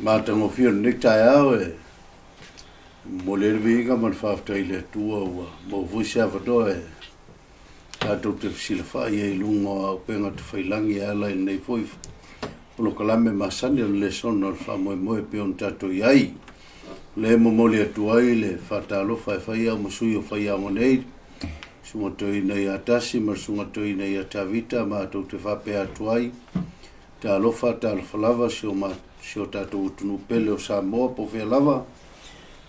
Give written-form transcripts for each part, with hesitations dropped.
Matagofie o lenei taeao e momoli ai le viiga ma le faafetai i le Atua ua maua foi se avanoa e tatou te fesilafai ai i luga o auupega tafailagi e ala i lenei foi polokalame masani o le lesona o le faamoemoe e pei ona tatou i ai. O lea e momoli atu ai le faatalofa e fai au ma sui o faiaoga nei, Susuga Toeaina ia Tasi ma le Susuga Toeaina ia Tavita, matou te faapea atu ai, Talofa, talofa lava si o, ma, si o tatou atunuu pele o Samoa po o fea lava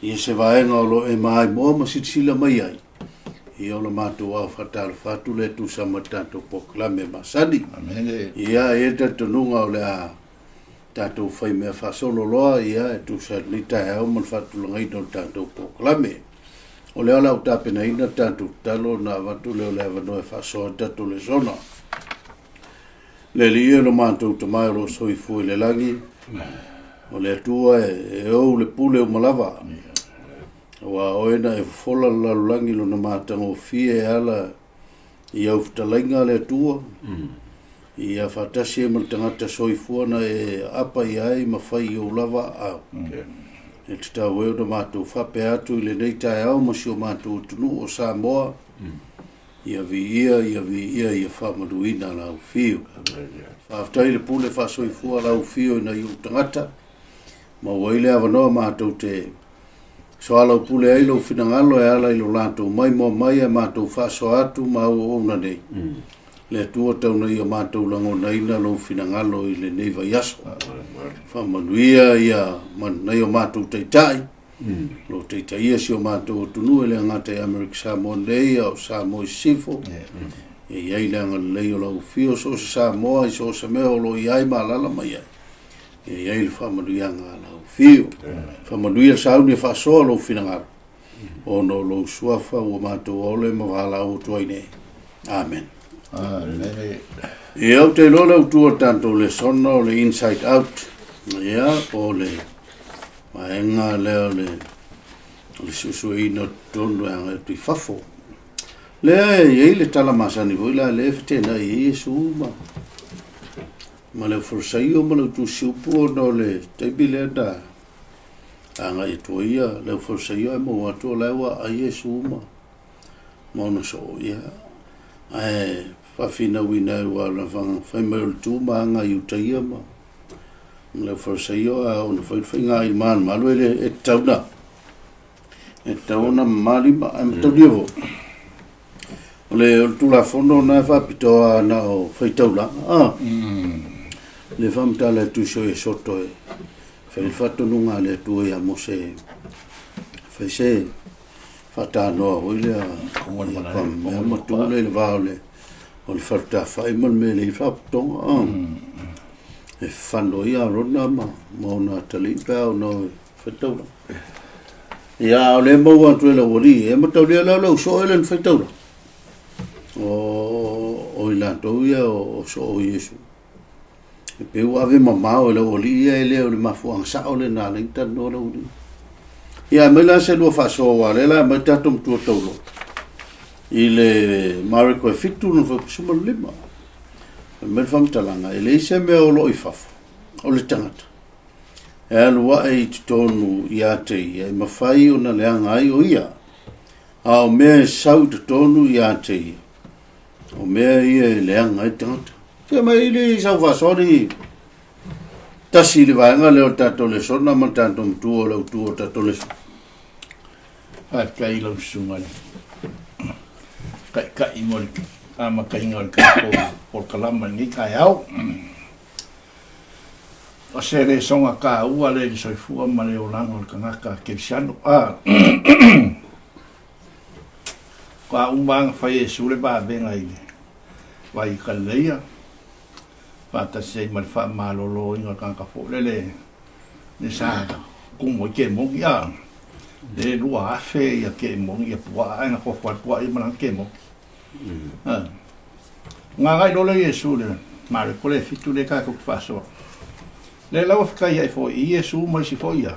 ia se vaega o lo o e maimoa ma silasila mai ai. Ia o le matou ao faatalofa atu lea e tusa ma le tatou polokalame masani. Amene. Ia, e i ai le talitonuga o le a tatou fai mea faasolo loa ia e tusa i lenei taeao ma le faatulagaina o le tatou polokalame. O lea o le a ou tapenaina le tatou tatalo ona avatu lea o le avanoa e faasoa ai le tatou lesona. Le Alii e lo matou Tama o lo o soifua i le lagi, o le Atua e ou le pule uma lava. Aua oe na e fofola le lalolagi lona matagofie e ala i au fetalaiga le Atua, ia faatasi ai ma le tagata soifua na e apa i ai ma fai i ou lava aao. E tatau ai ona matou faapea atu i lenei taeao ma si o matou atunuu o Samoa, Ia viia, ia viia, ia faamanuina lau afio. Faafetai le pule faasoifua lau afio i nai ou tagata. Maua ai le avanoa matou te soalaupule ai lou finagalo e ala i lo latou maimoa mai ae matou faasoa atu ma auauauna nei. Le Atua tau ina ia matou lagonaina lou finagalo i lenei vaiaso. Faamanuia ia nai o matou taitai. O lo o taitaia si o matou atunuu e le gata i Amerika Samoa nei, a o Samoa i Sisifo. E i ai le agalelei o lau afio, so o se Samoa i so o se mea o lo o i ai ma alaala mai ai. E i ai le faamanuiaga a lau afio. Faamanuia le sauni e faasoa lou finagalo, ona o lou suafa ua matou aole ma valaau atu ai nei. Amen. Amene. Ia, ou te iloa le autu o le tatou lesona o le inside out. Ia, po o le vaega lea o le, o le suesueina o totonu e agai atu i fafo. Lea e i ai le tala masani foi la lea e feteenai ai Iesu ma, ma le Aufarisaio ma le Autusiupu ona o le taimi lea na agai atu ai ia le Aufarisaio ae maua atu o la ua aai Iesu ma ma ona soo, ia, ae faafinauina ai aua o le fai mai o le tu ma aga i uta ia ma le Aufarisaio a ona fai le faiga i le malumalu e le e tatau na e tatau ona mama lima ae mataulia foi o le o le tulafono na e faapitoa na o faitaulaga a le faamatala e tusi o Esoto e fai le faatonuga a le Atua ia Mose fai se faatanoa foi lea mea ma tu lea i le va o le o le faletafai ma le mea e leai faapotoga e fano ai Arona ma ma ona atalii pe a ona o e faitaulaga. Ia a o lea e maua atu e le aualii e mataulia la o le au soo e le na faitaulaga. O o i latou ia o soo o Iesu. E pei ua ave mamao e le aualii ia e le o le mafuaaga sao lena na ala ai ona talanoa le aualii. Ia aumai la se lua faasoa aua o lea la e aumai tatou matua taulo i le Mareko e 7 lona fuaiupu 15. Fai mai le faamatalaga, e leai se mea o lo o i fafo o le tagata e alu ae i totonu ia te ia e mafai ona leaga ai o ia, a o mea e sau i totonu ia te ia, O mea ia e leaga ai le tagata. Se mai le sau faasoa le tasi i le vaega lea o le tatou lesona ma le tatou matua o le autu o le tatou lesona. Faafetai i lau susuga i le Taitai mo le amataina o le tatou polokalama i lenei taeao. O se lesoga taua lea i le soifua ma le olaga o le tagata kerisiano. Faatoa uma lava ona fai e Iesu le vavega i le vai i Kalileia, faatasi ai ma le faamaloloina o le tagata foi lele le sa tumu ai kemoni, a, le 2,000 ia kemoni ia puaa, ae na tofu lava le puaa ia ma lana kemoni. A. Ona agai loa lea o Iesu i le Mareko lea e 7 lea tatou te faasoa. Lea la ua fetaiai foi i Iesu ma isi foi ia,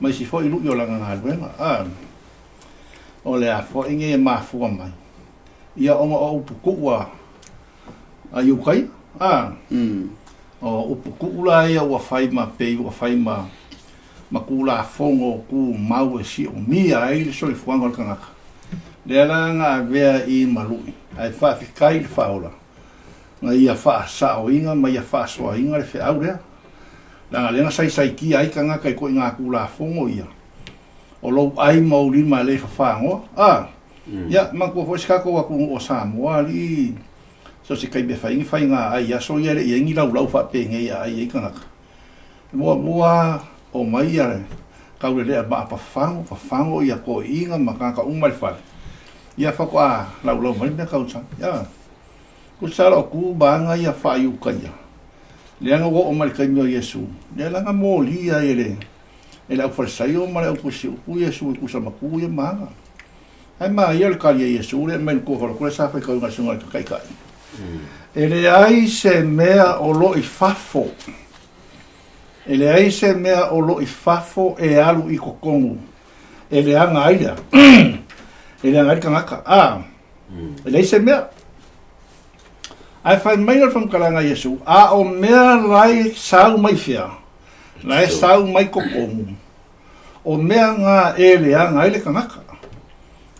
ma isi foi lui o lana galuega. A. O le a foi nei e mafua mai, ia ona o upu tuu a Iutaia, a. O upu kuʻu la ia ua fai ma pei ua fai ma ma Tulafono Tumau e siomia ai le soifuaga o le tagata. Lea la na avea i ma luʻi, ae faafetai i le Faaola na ia faasaoina ma ia faasoaina le feau lea. Leaga lea na saisaitia ai tagata i koʻiga Tulafono ia, o lou ai ma ou lima e le fafagoa. A, ia, manatua foi si tatou atunuu o Samoa, alii, so se taimi e fai ai ni faiga ai aso ia e le i ai ni laulau faapenei e aai ai tagata. Muamua omai ia le taulelea maa pafago, pafago ia toeaiina ma tagata uma i le fale, ia faatoa laulau mai le mea tausaga. Ia, tusa la o tu ma aga ia faa-Iutaia, lea na ua oo mai i le taimi o Iesu, lea la na molia ai e le e le aufalesaio ma le autusiupu Iesu e tusa ma tu ia ma aga. Ae maia le tali a Iesu lea e aumai i le Matua Kore sa faitauina e le Susuga i le Taitai. E leai se mea o lo i fafo, e leai se mea o lo i fafo e alu i totonu e leaga ai lea, e leaga ai le tagata. A, e leai se mea. Ae fai mai le faamatalaga a Iesu, a o mea la e sau mai fea, la e sau mai totonu. O mea na e leaga ai le tagata.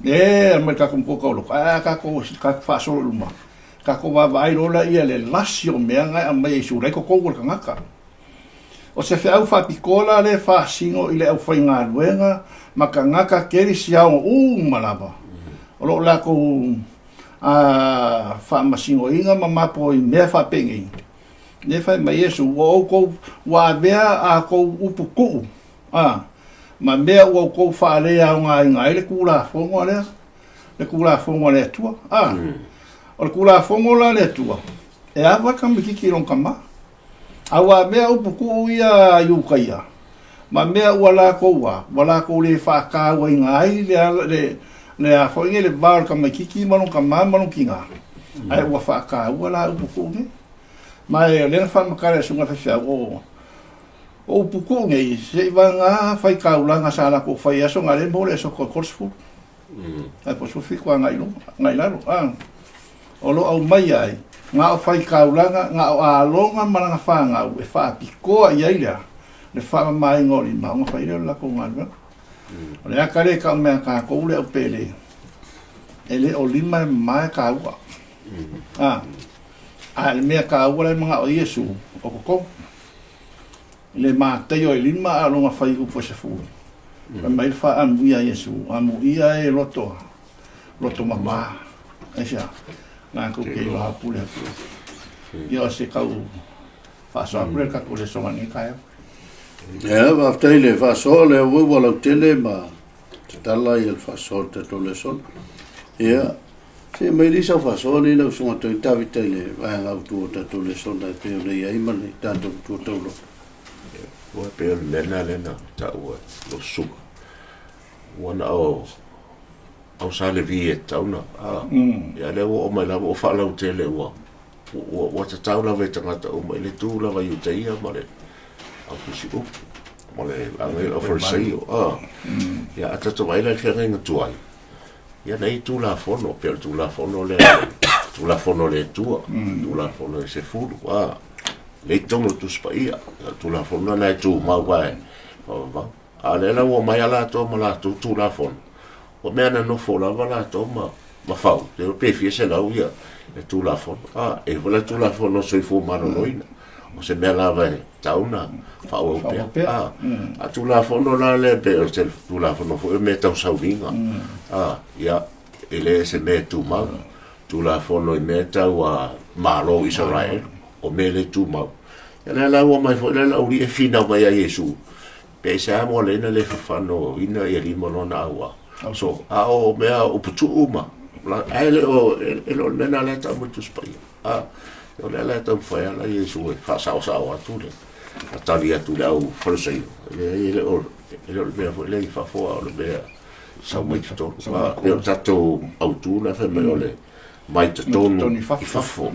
E aumai le tatou matua taualofa, ae a tatou faasolo i luma, tatou vaavaai loa laia i le lasi o mea na e aumai e Iesu la e i totonu o le tagata. O se feau faapitoa la lea e faasino i le aufaigaluega ma tagata kerisiano uma lava o lo o latou faamasinoina ma mapo i mea faapenei. Lea fai mai Iesu, ua outou, ua avea a tou upu tuu, a, ma mea ua outou faaleaogaina ai le Tulafono a lea, le Tulafono a le Atua. A, o le Tulafono la a le Atua, e ava le tamaitiiti i lona tama. A ua avea upu tuu ia a Iutaia, ma mea ua latou a, ua latou le faatauaina ai le, le, le a foi nei le va o le tamaitiiti ma lona tama ma lona tina, ae ua faataua la upu tuu nei. Ma e o lea na faamatala e le susuga i le faifeau, o o upu tuu nei, seivaga faitaulaga sa latou fai i aso na lea e maua le aso 30. Ae po o 17 agai i luga, agai i lalo. A, o lo o aumaia ai, na o faitaulaga, na o aloga ma lana fanau e faapitoa i ai lea, le faamamaina o lima, ona fai lea o le latou galuega. O le ata lea e tau mai a tatou le au pele, e le o lima e mama e taua. A, a le mea taua la e manao ai Iesu, o totonu. I le Mataio e lima a o lona fuaiupu e 10. Fai mai le faaamuia a Iesu, amuia e loto, loto mama. Aisea? Latou te iloa atu le Atua. Ia o se tau faasoa atu lea i le tatou lesona i lenei taeao. Ia, faafetai i le faasoa lea ua ua lautele ma tatala ia le faasoa o le tatou lesona. Ia, Se mai le sau faasoa nei lau susuga Tony Tavita i le vaega autu o tatou lesona e pei ona i ai ma le tatou matua taualofa. Ua pei o le mea lena lea na taua e lou susuga. Ua na o au sa Levi e tatau na, a, ia lea ua oo mai lava ua faalautele ua, ua, ua tatau lava i tagata uma i le tu lava i Iutaia ma le au tusi upu ma le vaega ia o le au Farisaio, a. Ia a tatou vaai la i le feagaiga tuai, Ia na i Tulafono, pei o le Tulafono lea, Tulafono a le Atua, Tulafono e 10, a, lea i totonu o le Tusi Paia, o le Tulafono lena e tumau lava e faavavau. A o lea la ua omai lava latou ma latou Tulafono, o mea na nofo lava latou ma ma fau, te iloa pe fia selau ia le Tulafono. A, e i ai foi la le Tulafono o le Soifua Maloloina, o se mea lava e tatau ona faaauau pea. Pea. A, a Tulafono la lea pei o se Tulafono foi o mea tau sauniga, a, ia, e le o se mea e tumau. Tulafono i mea tau a Malo o Isaraelu, o mea le tumau. Ia lea la ua omai foi la le aualii e finau mai ia Iesu, pe aisea ua ala ai ona le fafanoina ia lima o lona auā. So, a o mea upu tuu ma, ae le o, e le o le mea lena lea e tau mai i le Tusi Paia. A, o lea la e taumafai lava la Iesu e faasaosao atu le tali atu i le au Farisaio, e leai, e le o, e le o le mea foi lea i fafo, a o le mea sau mai totonu. A, pei o le tatou autu lena fai mai o le mai totonu i fafo.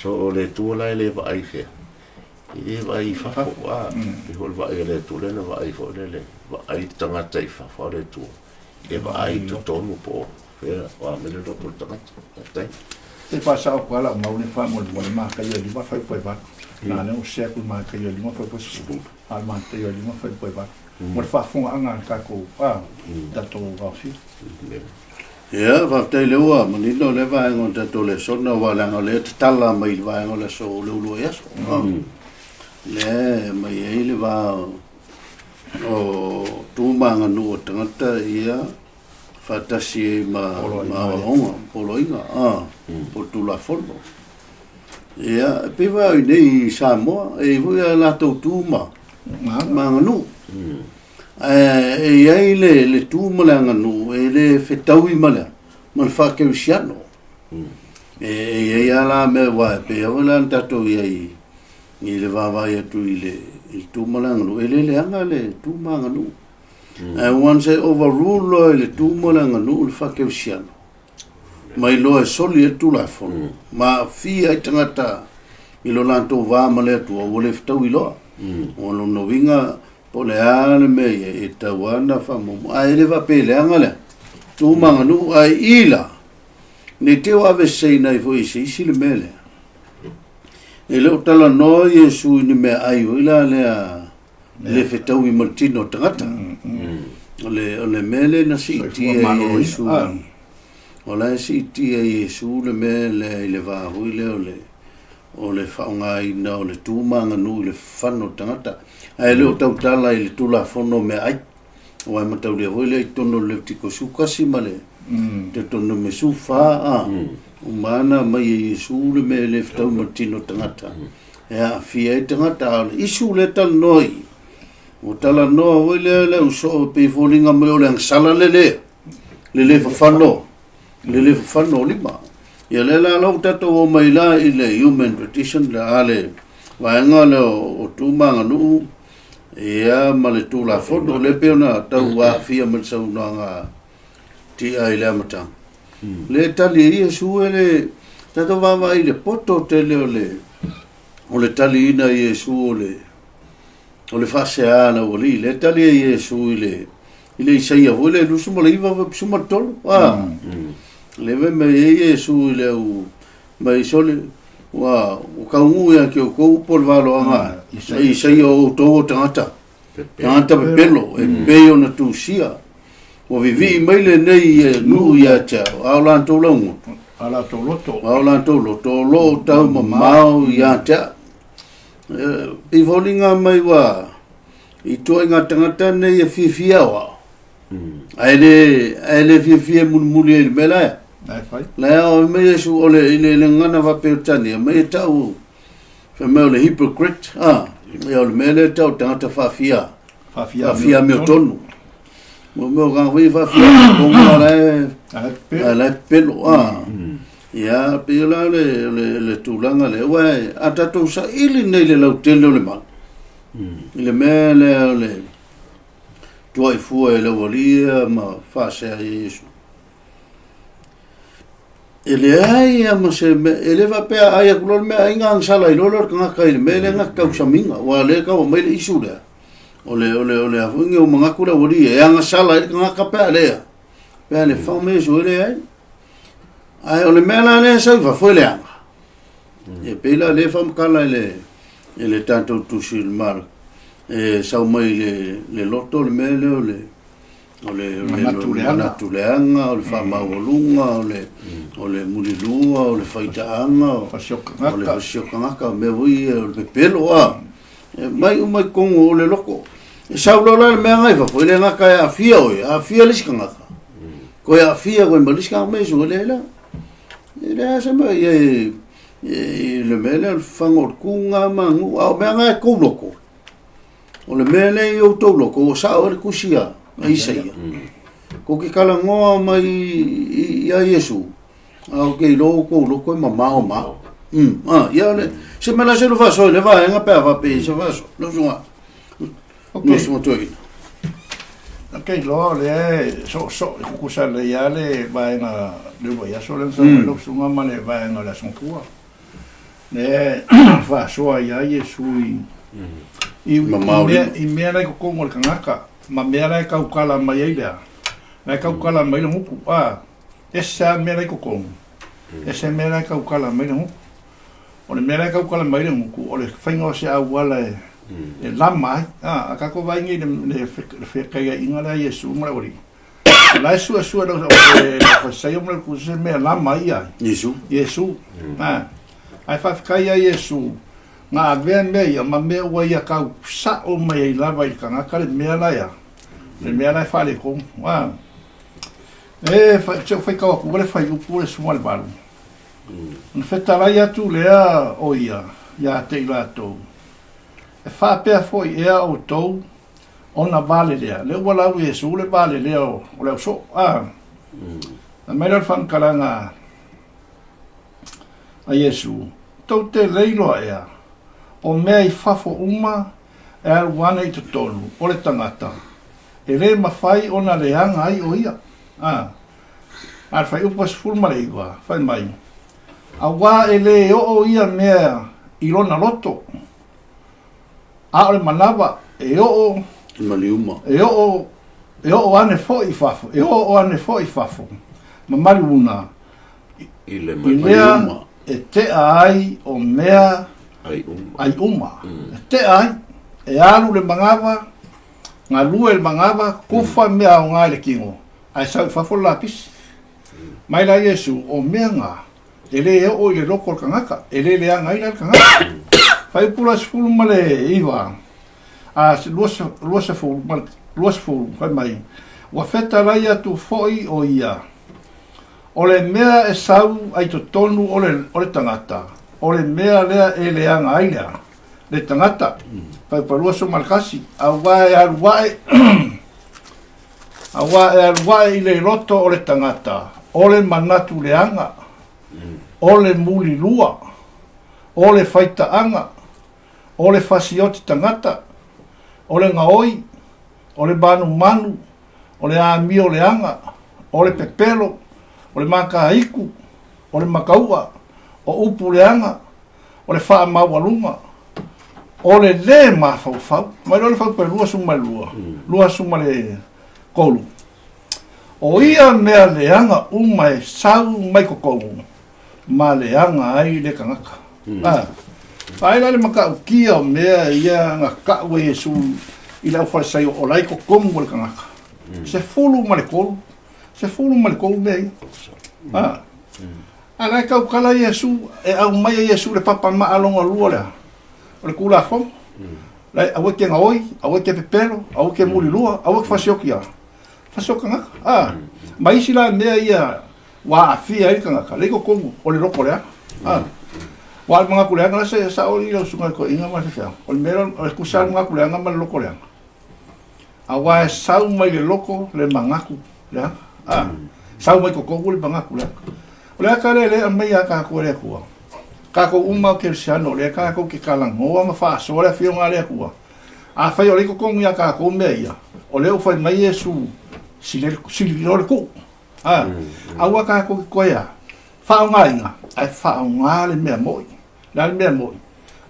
So, o le Atua la e le vaai i fea? E le vaai i fafo, a, pei foi o le vaai a le Atua lea na vaai foi lele, vaai le tagata i fafo, a o le Atua e vaai i totonu po o fea, o a mea le loto o le tagata. Faafetai. Se faasao atu lava lau mau nei faamolemole, mataia i lima fai upu e valu. Na lea ua share atu i le manaia o le 5 fai po e 10, a o le manaia o le 5 fai po e 8. Mo le faafofogaaga a le tatou, a, tatou aofia. Ia, faafetai lea ua manino lea vaega o le tatou lesona, aua leaga o lea e tatala mai i le vaega o le aso o le uluai aso. Lea e aumai ai le va o tu ma aganuu a tagata ia faatasi ai ma aoaoga, poloaiga, po o Tulafono. Ia, e pei foi lava i inei i Samoa, e i ai foi a latou tu ma aganuu. Ae e i ai le tu ma le aganuu e le fetaui ma le ma le faakerisiano. E i ai lava la mea aua e pei lava la ona tatou i ai i le vaavaai atu i le tu ma le aganuu, e le leaga le tu ma aganuu. Ae once e overrule loa i le tu ma le aganuu le faakerisiano, mai loa e soli ai le Tulafono ma aafia ai tagata i lo latou va ma le Atua, ua le fetaui loa. O lona uiga, po o le a le mea i ai, e tatau lava ona faamuamua. Ae le faapea e leaga lea tu ma aganuu, ae i la, ne i te i ua aveseseina ai foi e se isi le mea lea. E le o talanoa Iesu i ni meaai foi la lea le fetaui ma le tino o tagata. O le mea lea na siitia e Iesu, o la e siitia e Iesu le mea lea i le va foi lea o le o le faaaogaina o le tu ma aganuu i le fano o tagata. Ae le o tautala i le Tulafono o meaai. Aua e mataulia foi lea i totonu o le Levitiko 11 ma le Deuteronome 14, a, uma lava na aumai e Iesu le mea e le fetaui ma le tino o tagata. E aafia ai tagata, a o le issue lea e talanoa i, ua talanoa foi lea le au soo e pei e foliga mai o le agasala le le, le le fafano, le le fafano o lima. Ia lea la la ua tatou o mai la i le human tradition, le a le vaega lea o tu ma aganuu, ia ma le Tulafono, lea pei ona tau aafia mai le saunoaga tia i le amataga. Lea e tali ai Iesu e le tatou vaavaai i le poto tele o le o le taliina e Iesu o le o le faasea a le aualii. Lea e tali ai Iesu i le i le Isaia foi le 29 13. A. Lea fai mai ai Iesu i le au mai sole ua ua taunuu ia te outou upu o le valoaga a Isaia o outou o tagata tagata pepelo e pei ona tusia. Ua vivii mai lenei nuu ia te au, a o latou laugoto. A latou loto. A o latou loto, o lo o taumamao ia te au. E foliga mai ua i ituaiga tagata nei e fiafia aoao. Ae le, ae le fiafia e mulimuli ai i le mea la e. La e ao mai Iesu o le, i le, le gagana faa-Peretania, mai e tau, fai mai o le hypocrite, a, ia o le mea lea e tau tagata faafia. Faafia amiotonu. Mo mea o kanga foi faafia amiotonu a la e a la e pepelo a. Ia pei o la le le le tulaga lea aua a tatou saili nei le lautele o le mau. I le mea lea o le tuai fua e le aualii ia ma faasea i Iesu. E leai lava ma se mea, e le faapea a ai atu loa le mea ai agasala ai loa lea o le tagata i le mea lea na tausamiga, aua o lea e tau aumai le issue lea, o le, o le, o le a foi nei o manatu le aualii e agasala ai le tagata pe a lea, pe a le fao me Iesu e leai. Ae o le mea la lea e sau i fafo e leaga. E pei la lea e faamatala i le, i le tatou tusi i le Mark, e sau mai i le, le loto le mea lea o le, o le manatu leaga, manatu leaga, o le faamaualuga, o le o le mulilua, o le faitaaga, o le fasiokagaka, o mea foi ia, o le pepelo, a. E mai uma i totonu o le loto. E sau loa la le mea na i fafo, e le gata e aafia oe, aafia le isi tagata. Toe aafia koe ma le isi tagata mai Iesu, e leai la. E leai se mea, ia e, e, le mea lea o le faga o le kuga ma aganuu, a o mea na e tou loto. O le mea lea i outou loto, ua sao ai le tusi a Isaia. Tou te talanoa mai ia Iesu, a ou te iloa outou loto e mamao ma au. Ia le, se mea la se faasoa i le vaega pe a faapea i se faasoa. Lau susuga, Okay. lau susuga toeaina. Ou te iloa o lea e soosoo e tutusa lelei lava le vaega le uluai aso lea na sau ai lau susuga ma le vaega o le Aso Gafua. Lea e faasoa ai lava Iesu i, i, Mamao i, mea, lima. i mea la i totonu o le tagata, ma mea la e tautala mai ai lea, la e tautala mai le gutu. A, ese lava mea la i totonu, ese mea la e tautala mai le gutu. O le mea la e tautala mai le gutu, o le faiga o se auala e e lama ai. A tatou vaai nei i le feakaiaiga lea a Iesu ma le aualii, o la e suesue e le Farisaio ma le Tusitusi se mea e lama ai ia Iesu. Iesu. Ae faafetai ia Iesu na avea mea ia ma mea ua ia tau sao mai ai lava i le tagata le mea la e a, le mea la e faaletonu. E, se i ou faitau atu le fuaiupu le 18. Ona fetalai atu lea o ia ia te i latou, E faapea foi ea outou ona valelea, lea ua lau Iesu le valelea o le ausoo. A Fai mai lea o le faamatalaga a Iesu, Tou te le iloa ea, o mea i fafo uma e alu ane i totonu o le tagata, e le mafai ona leaga ai o ia. A A le fuaiupu 19, fai mai, Auā e lē oo ia mea i lona loto, a o le manava e oo I maliuma. E oo e oo ane foi i fafo, e oo ane foi i fafo ma maliuna I le i mea e tea ai o mea ai uma. Ai uma. E tea ai, e alu le manava, galue le manava, kufa mea aoga i le tino, ae sau i fafo le lapisi. Mai la Iesu, o mea na, e lē oo i le loko o le tagata, e lē leaga ai la le tagata. Fuaiupu la 19, a 20, 20, fai mai, ua fetalai atu foi o ia, o le mea e sau ai totonu o le, o le tagata, o le mea lea e leaga ai lea, le tagata. Fuaiupu 21, auā e alu ae, Auā e alu ae i le loto o le tagata, o le manatu leaga, o le mulilua, o le faitaaga, o le fasioti tagata, o le gaoi, o le manumanu, o le amio leaga, o le pepelo, o le makaiku, o le makau'a, o upu leaga, o le faamaualuga, o le lē mafaufau. Mai loa le fuaiupu 22, 23. O ia mea leaga uma e sau mai totonu ma leaga ai le tagata. A, vaai la le matautia o mea ia na tau e Iesu i le aufalesaio o la e i totonu o le tagata. 13, 13 mea ia. A, A la e tautala Iesu, e aumai e Iesu le papa maa lona lua lea, o le Tulafono. La e, aua e te gaoi, aua e te pepelo, aua e te mulilua, aua e te fasioti a. Fasioti tagata. A, ma isi la mea ia ua aafia ai le tagata, lea i totonu o le loto leaga. A, aua o le manatu leaga la se sao i lau susuga i le toeaina ma le faifeau. O le mea lea, o le tusa lava le manatu leaga ma le loto leaga. Aua e sau mai le loko le manatu leaga. A, sau mai totonu le manatu leaga. O le ata lea lea e aumai ia tatou e le Atua. Tatou uma o Kerisiano, o lea tatou te talanoa ma faasoa le Afioga a le Atua. Afai o lea i totonu ia tatou mea ia, o lea ua fai mai Iesu, sili loa le tuu. A, aua tatou te toe a, faaaogaina, ae faaaoga le mea moi. O le a le mea moi?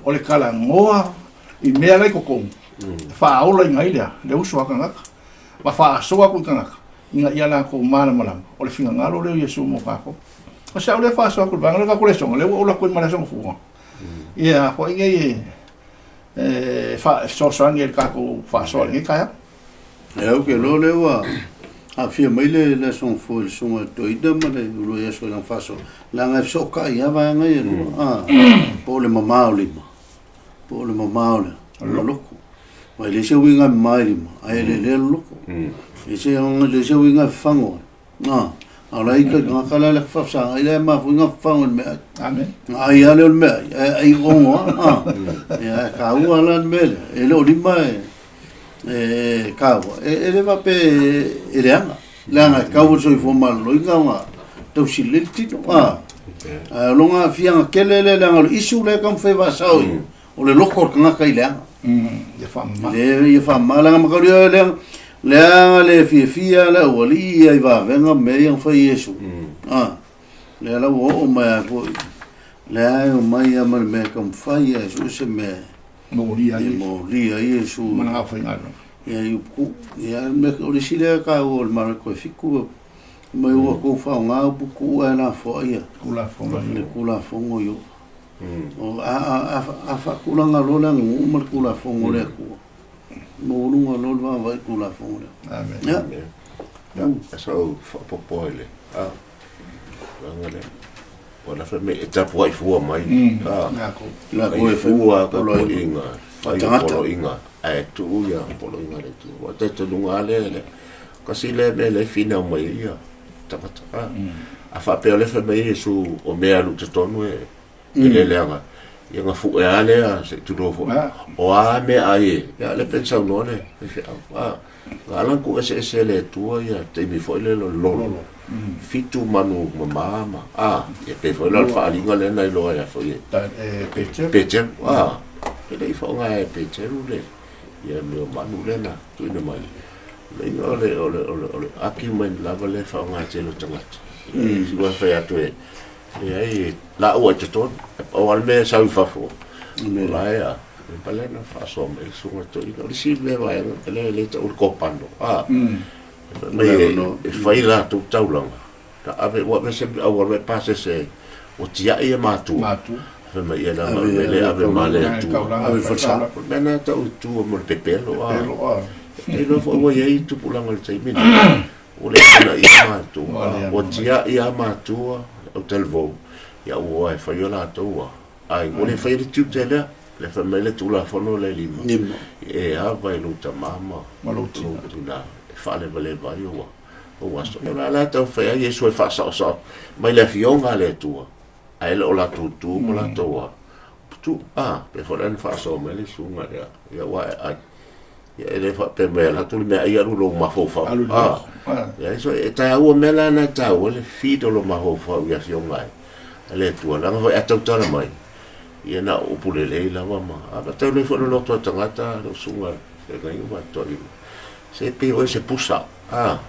O le talanoa i mea la i totonu, e faaolaina ai lea, le uso a tagata, ma faasoa atu i tagata, ina ia latou malamalama, o le finagalo lea o Iesu mo tatou. O si au lea faasoa atu i le vaega lea o le tatou lesona, lea ua ou alu atu ai ma le Aso Gafua. Ia, foi nei e fesoasoani ai i le tatou faasoa i lenei taeao. E au ke loa lea ua aafia mai le le Aso Gafua i le Susuga i le Toeaina ma le Uluai Aso i lana faasoa, leaga e fesootai lava vaega ia e lua, a, po o le mama o lima, po o le mama o le loko. Aua e leai se uiga e mama i lima, ae eleelea le loko. E leai se uiga e fafago ai. A, a o la e ita i tagata la le faafesagai la e mafua ona fafago i le meaai. Amen. Na ai lava lea o le meaai, ae ai ogo lava. A, ia, e taua la le mea lea. E le o lima e, e taua, e le faapea e leaga, leaga e tau i le soifua maloloina ona tausi lelei le tino. A, ae o lona aafiaga tele lea, leaga o le issue lea e taumafai e faasao i, o le loto o le tagata i leaga. Ia faamama. Le, ia faamama, leaga mataulia leaga, leaga le fiafia le aualii ia i vavega mea ia na fai e Iesu. A, lea la ua oo mai lava foi, lea e omai lava ma le mea e taumafai lava e sue se mea Molia ai. E molia ai Iesu. Ma lana aufaigaluega. Ia i upu. Ia, o le isi lea taua o le Mareko e 7, mai ua tou faaaoga upu tuua e lafoai ia. Tulafono. Le Tulafono i o. O a a a a faatulaga loa le aganuu ma le Tulafono a le Atua, maualuga loa le vaavaai i le Tulafono lea. Amen. Ia. Ia, sa ou faaopoopo ai le a tulaga lea. Ua la fai mai e tapuai fua mai. A. Latou e e fai fua poloaiga, fai poloaiga, ae tuu ia poloaiga a le Atua. Ua talitonuga lava lea, lea. Tasi lea mea lea e finau mai ai ia tagata. A, a faapea o lea e fai mai ai Iesu o mea e alu i totonu e e le leaga, ia ona fue lava lea se i tulou foi. O a meaai e, ia lea pei ona saunoa le faifeau. A, na ala ona tuueseese e le Atua ia taimi foi lea o le lolo. 7 manu mama ma, a, ia pei foi la o le faaaliga lea na iloa ai foi e Peteru. Peteru, a, e le i faaaoga e Peteru le, ia mea o manu lea na tuuina mai. Leai, o le, o le, o le, o le argument lava lea e faaaoga e le tele o tagata. Ia, si ua fai atu e, leai, laua i totonu, e pau lava le mea e sau i fafo, o la e a, e pale na faasoa mai le susuga toeaina. O le isi mea vaega, lea e le tau le kopano, a, mai e fai latou taulaga, na ave, ua ave se auala e pasese, ua tiai e matua. Fai mai ia leaga o le mea lea e ave ma le Atua. Ave i falesa. O le mea lena e tau i tua mo le pepelo, a. E iloa foi ua i ai tupulaga i le taimi lenei, ua le atinaia matua, ua tiai lava matua, le autalavou, ia ua o e fai o latou aiga. Ua le faia le tiute lea, lea fai mai le Tulafono lea e lima, e ava i lou tama ma lou tina e faalevaleva ai ou aso. Ia o le a la e taumafai ai Iesu e faasaosao mai le Afioga a le Atua, ae le o latou tu ma latou a tu, a, pei foi la ona faasoa mai le susuga lea, ia ua e ai. Ia e le faapea mai alu atu le meaai alu lou mafaufau. Alu Ah, leai, so e taua mea la na e taua le feed o lou mafaufau i afioga a le Atua. Leaga foi a tautala mai, ia na o upu lelei lava ma, a tau lelei foi le loto o le tagata, lou susuga feagaiga ma toeaina. Se pei o oe se pusa, ah,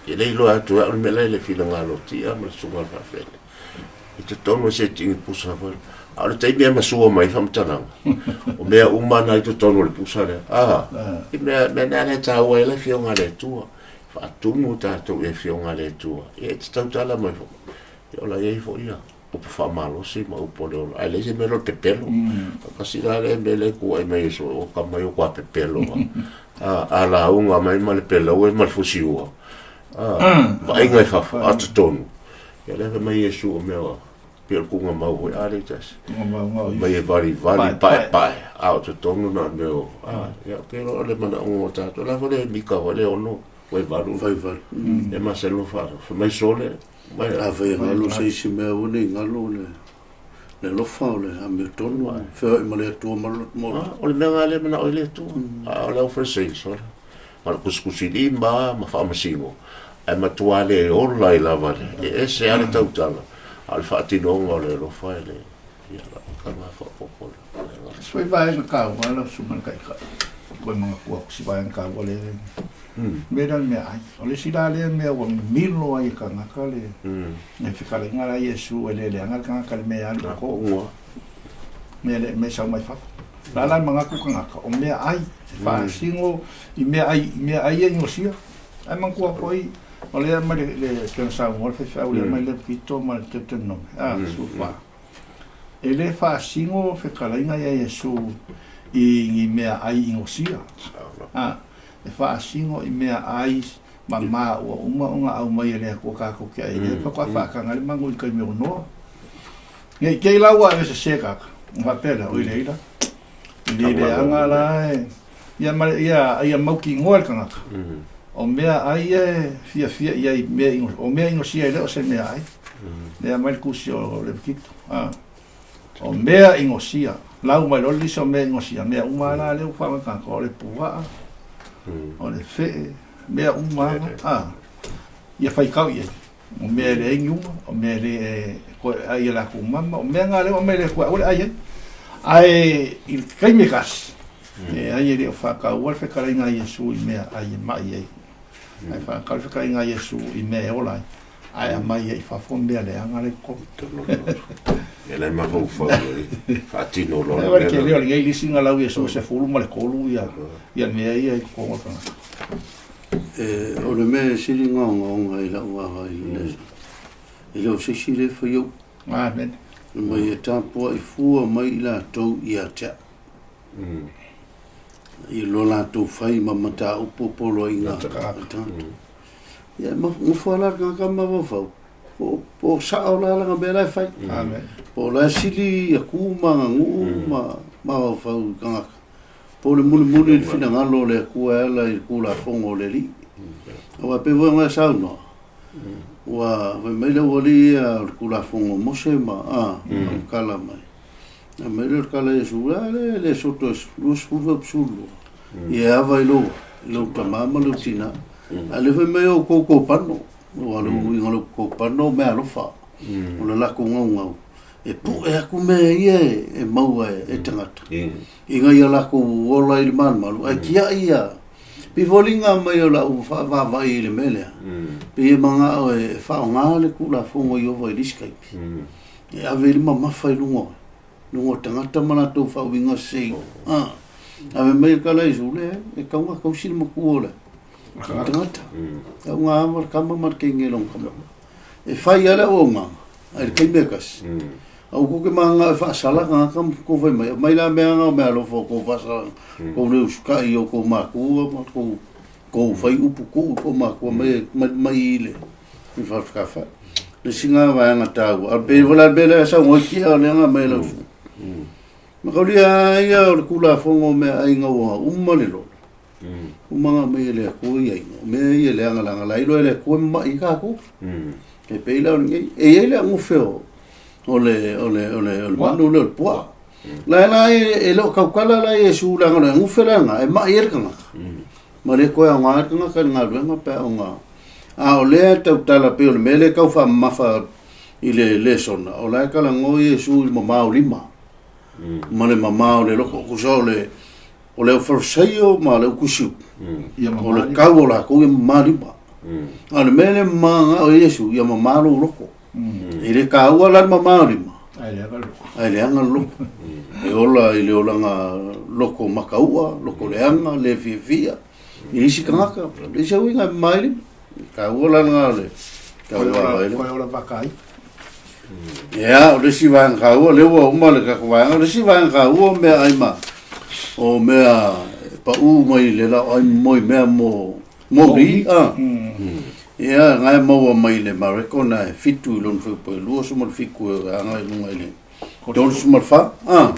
e le iloa atu e au le mea la e le finagalo tia ma le susuga i le faafeagaiga. I totonu o se tini pusa foi. A o le taimi e masua mai faamatalaga, o mea uma na i totonu o le pusa lea. A, i mea, mea na lea e taua ai le Afioga a le Atua. Faatumu tatou i le Afioga a le Atua. Ia e te tautala mai foi. Ia o la i ai foi ia upu faamalosi ma upu o le ola. Ae leai se mea lea o le pepelo. Tasi la lea mea lea e tuuai mai e soo, o ka mai o kua pepelo. A, a lauga mai ma le pelaue ma le fusiua. A, vaaiga i fafo, a totonu. Ia lea fai mai Iesu o mea pei o le tuuga mau foi a le tasi. Tuuga mau ngau. Mai e vali vali pae pae a o totonu na mea o a ia ke lo le mana o tatou la foi le mika foi le ono foi valu. Foi valu. E masalo fa fa mai sole mai A fai e galo se isi mea aua ne i galo le le alofa o le amiotonu feoai ma le Atua ma le loto maualalo. O le mea lena lea e manao ai le Atua. A o le au Farisai sole ma le kusikusilima ma faamasino, ae matua le ola ai lava le, e ese lava le tautala, a o le faatinoga o le alofa e le, ia, la tala faaopoopo le. Sui vaega taua lau susuga i le Taitai, toe manatua atu si vaega taua lea, mea lea o le meaai. O le isi la lea mea ua mimilo ai e tagata le, le fetalaiga la Iesu e le leaga le tagata i le mea e alu i totonu, mea le mea e sau mai fafo. La la e manatu tagata, o meaai e faasino i meaai, i meaai ia i gaosia. Ae manatua foi, o lea e aumai le, le, pei ona saunoa le faifeau lea mai Levitito ma le Deuteronome, a, 14. E le faasino fetalaiga ia Iesu i ni meaai i gaosia. A, e faasino i meaai mama ua uma ona aumai e le Atua tatou te ai ai, faatoa faataga ai le manu i taimi o noa. Nei kei la ua ave sese kaka. Ona faapea lea, oi leila. I le leaga la e, ia ma ia ia mautinoa le tagata. O mea ai e fiafia i ai mea i o mea i gaosia e le o se mea ai. Lea aumai le tusi o Levitito. O mea i gaosia. Lau mai loa le lisi o mea i gaosia. Mea uma la lea ua faaaoga e tagata. O le puaa, o le fee, mea uma lava. Ia faitau i ai. O mea e leai ni uma, o mea e le toe ai e latou mama, o mea na lea ua aumai e le Atua e aua le ai ai. Ae i le taimi e tasi, leai e le o faataua le fetalaiga a Iesu i mea ai e mai ai. Ae faatau le fetalaiga a Iesu i mea e ola ai, ae aumai ai i fafo mea leaga la e i totonu. Ia la e mafaufau ai, faatino loa le mea. E tele o lenei lisi na lau Iesu e 13 ia mea ia i totonu o le tagata. E, o le mea e sili gaogaoga i lau vaavaai i le, e le o se isi lea e fai au. Amen. Mai e tapuaʻi fua mai i latou ia te a'u. I lo latou fai ma mataupu o poloaiga a tagata. Ia, nofo lava la le tagata ma mafaufau, po o sao la lana mea la e fai. Po o la e sili aku ma aganuu ma mafaufau i tagata. Po o le mulimuli i le finagalo o le Atua e ala i le Tulafono o le Alii. Aua e pei foi ona e saunoa, ua fai mai le aualii ia o le Tulafono o Mose ma a, ma tala mai. A mai lea o le tala a Iesu, a lea e le soto e 20 12. Ia e ava i lou, i lou tama ma lou tina. A lea fai mai o outou kopano, aua o le uiga o le kopano o meaalofa, o le latou gaugau, e pue atu mea ia e maua e tagata, ina ia latou ola i le malumalu, ae tiai ia. Pei foliga mai o lau faavaavaai i le mea lea, pei e manao e faaaoga le Tulafono a Ieova i le isi taimi. E ave i le mamafa i luga o luga o tagata ma latou faauiga sese. Ah, ave mai le tala Iesu, le e tau na tausi le matua o le tagata. Tau na ava le tama ma le teine i lona tama. E fai lava le auaunaga, ae le taimi e tasi. Aua tou te mananao e faasala tagata ma tou fai mai, aumai la mea na o meaalofa o tou faasalaga, tou le usutai i o tou matua ma tou tou fai upu tuu i tou matua mai mai mai i le i Fafikafa. Le isi lena vaega taua. A pei foi la le mea lea e saunoa ai Tia o lea na aumai e lau susuga. Mataulia ia o le Tulafono o meaai ua uma le lolo. Uma ona aumai e le Atua ia iga. O mea ia leaga leaga la iloa e le Atua e mamai ai tatou. E pei la o lenei. E i ai le agufe o o le o le o le o le manu lea o le puaa. La la e le o tautala la Iesu leaga o le agufe lena e mai ai le tagata. Ma le toe aoga ai le tagata i le galuega pe a ona a o lea e tautala pei o le mea lea e tau faamamafa i le lesona, o la e talanoa Iesu i le mamao lima ma le mamao o le loko. Tusa o le o le aufarisaio ma le autusiupu, o le tau o latou ia mamā lima. A o le mea lea e mamā o Iesu, ia mamā lou loto. E le taua la le mamā o lima, ae leaga le loto. E ola i le olaga loto makaua, loto leaga, le fiafia i isi tagata. E leai se uiga e mamā ai lima. E taua la lena o le tau vaavaai lea. Koe ola vakai. Ia, o le isi vaega taua, lea ua uma le tatou vaega, o le isi vaega taua o meaai ma, o mea e pau mai le laoai moi mea mo, moli, a. Ia, na e maua mai le Mareko na e 7 i lona fuaiupu e 27 e agai i luga i le 34, a.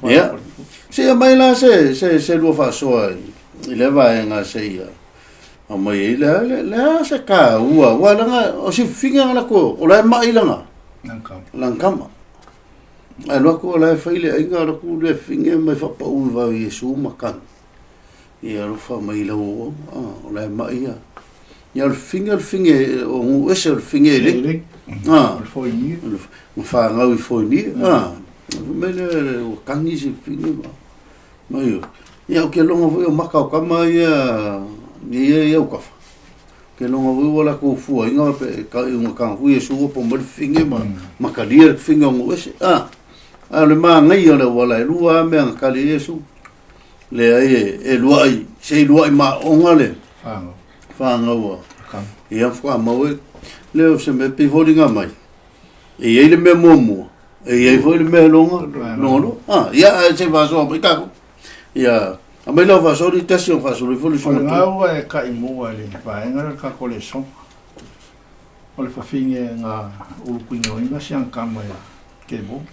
Ia, se i aumai la se, se, se lua faasoa i lea vaega se i aumai ai le, le, le a se taua, aua leaga o si figa na latou, o la e mai lana, lana tama. Ae alu atu o la e fai le aiga, alu atu le fine mai faapau i vao Iesu ma tagi. Ia alofa mai i lau auauna, ah, o la e mai ia. Ia o le fine o le fine, o nuu ese o le fine e le. Ah, ma whanau i Foinia. Ah, mai le, ua tagi se fine ma. Ma ioe. Ia, ou te logo foi o maka o tama ia, ia ia au kafa. Ke logo foi ua latou fuaina pe ka i unga kanga hui e sua po mai le fine ma, ma kalia le fine o nuu ese. Ah, a o le mānaia o le auala e lua lava mea na kali ai Iesu. Leai e, e luaʻi, se i luaʻi maoga le Whāngau. whāngau a. Ia whakamau e, lea o se mea pei foliga mai. E i ai le mea muamua, e i ai foi le mea longa, longa lua. Ah, ia, ae se faasoa mai tatou. Ia, aumai lau faasoa ni tasi o faasolo ifo le O le gau e kai mua i le vaega lea o le tatou lesona. O le fafine nga ulukuigoina si ankama ia Kevon.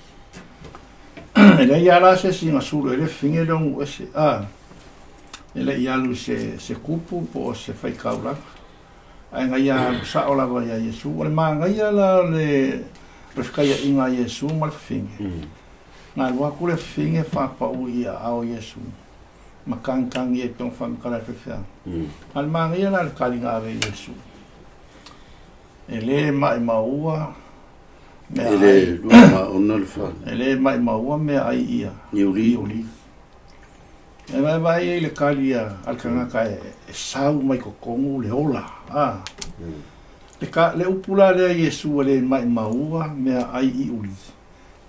E leai lava la se isi na sulu ai le fafine lea o Nuuese. A, e le i alu i se, se kupu po o se faitaulaga. Ae na ia alu sao lava iā Iesu. O le manaia la o le fekaiaiga a Iesu ma le fafine, na alu atu le fafine faapau i aao o Iesu ma tagitagi ai pei ona faamatala e le faifeau. A o le manaia la o le taliga ave i Iesu, e le maʻimaua mea E le ai, lua ma ona le fa. e le maʻimaua mea ai ia Niuli. Niuli. E vaevae ai le kali a le tagata e sau mai totonu le ola. A. Le, ka, le upu la lea Iesu e le maʻimaua mea ai i uli,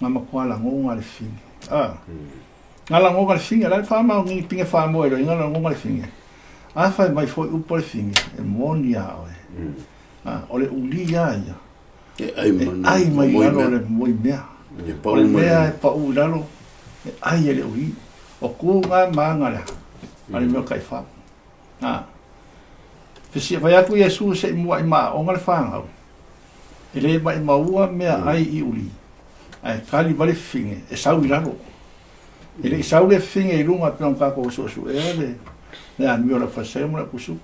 nga matua lagoga le fine. A. Nga lagoga le fine, la le whaamaongi pinge whaamoe roi, nga lagoga le fine. A whai mai foi upu le fine, e moni a oe. A, o le uli a ia. E ai E ai mai moi lalo mea. le moi mea. E O le mea e pau i lalo, e ai e le uli. O ku ngā maanga lea, a le mea o taifau. A. Fesia fai atu Iesu se i muaʻi maaoga le fanau, e le maʻimaua mea ai i uli, ae tali mai le fafine, e sau i lalo. E le i sau le fafine i luga pei ona tatou suesuea le le amio a le aufalesaio ma le aupusuku.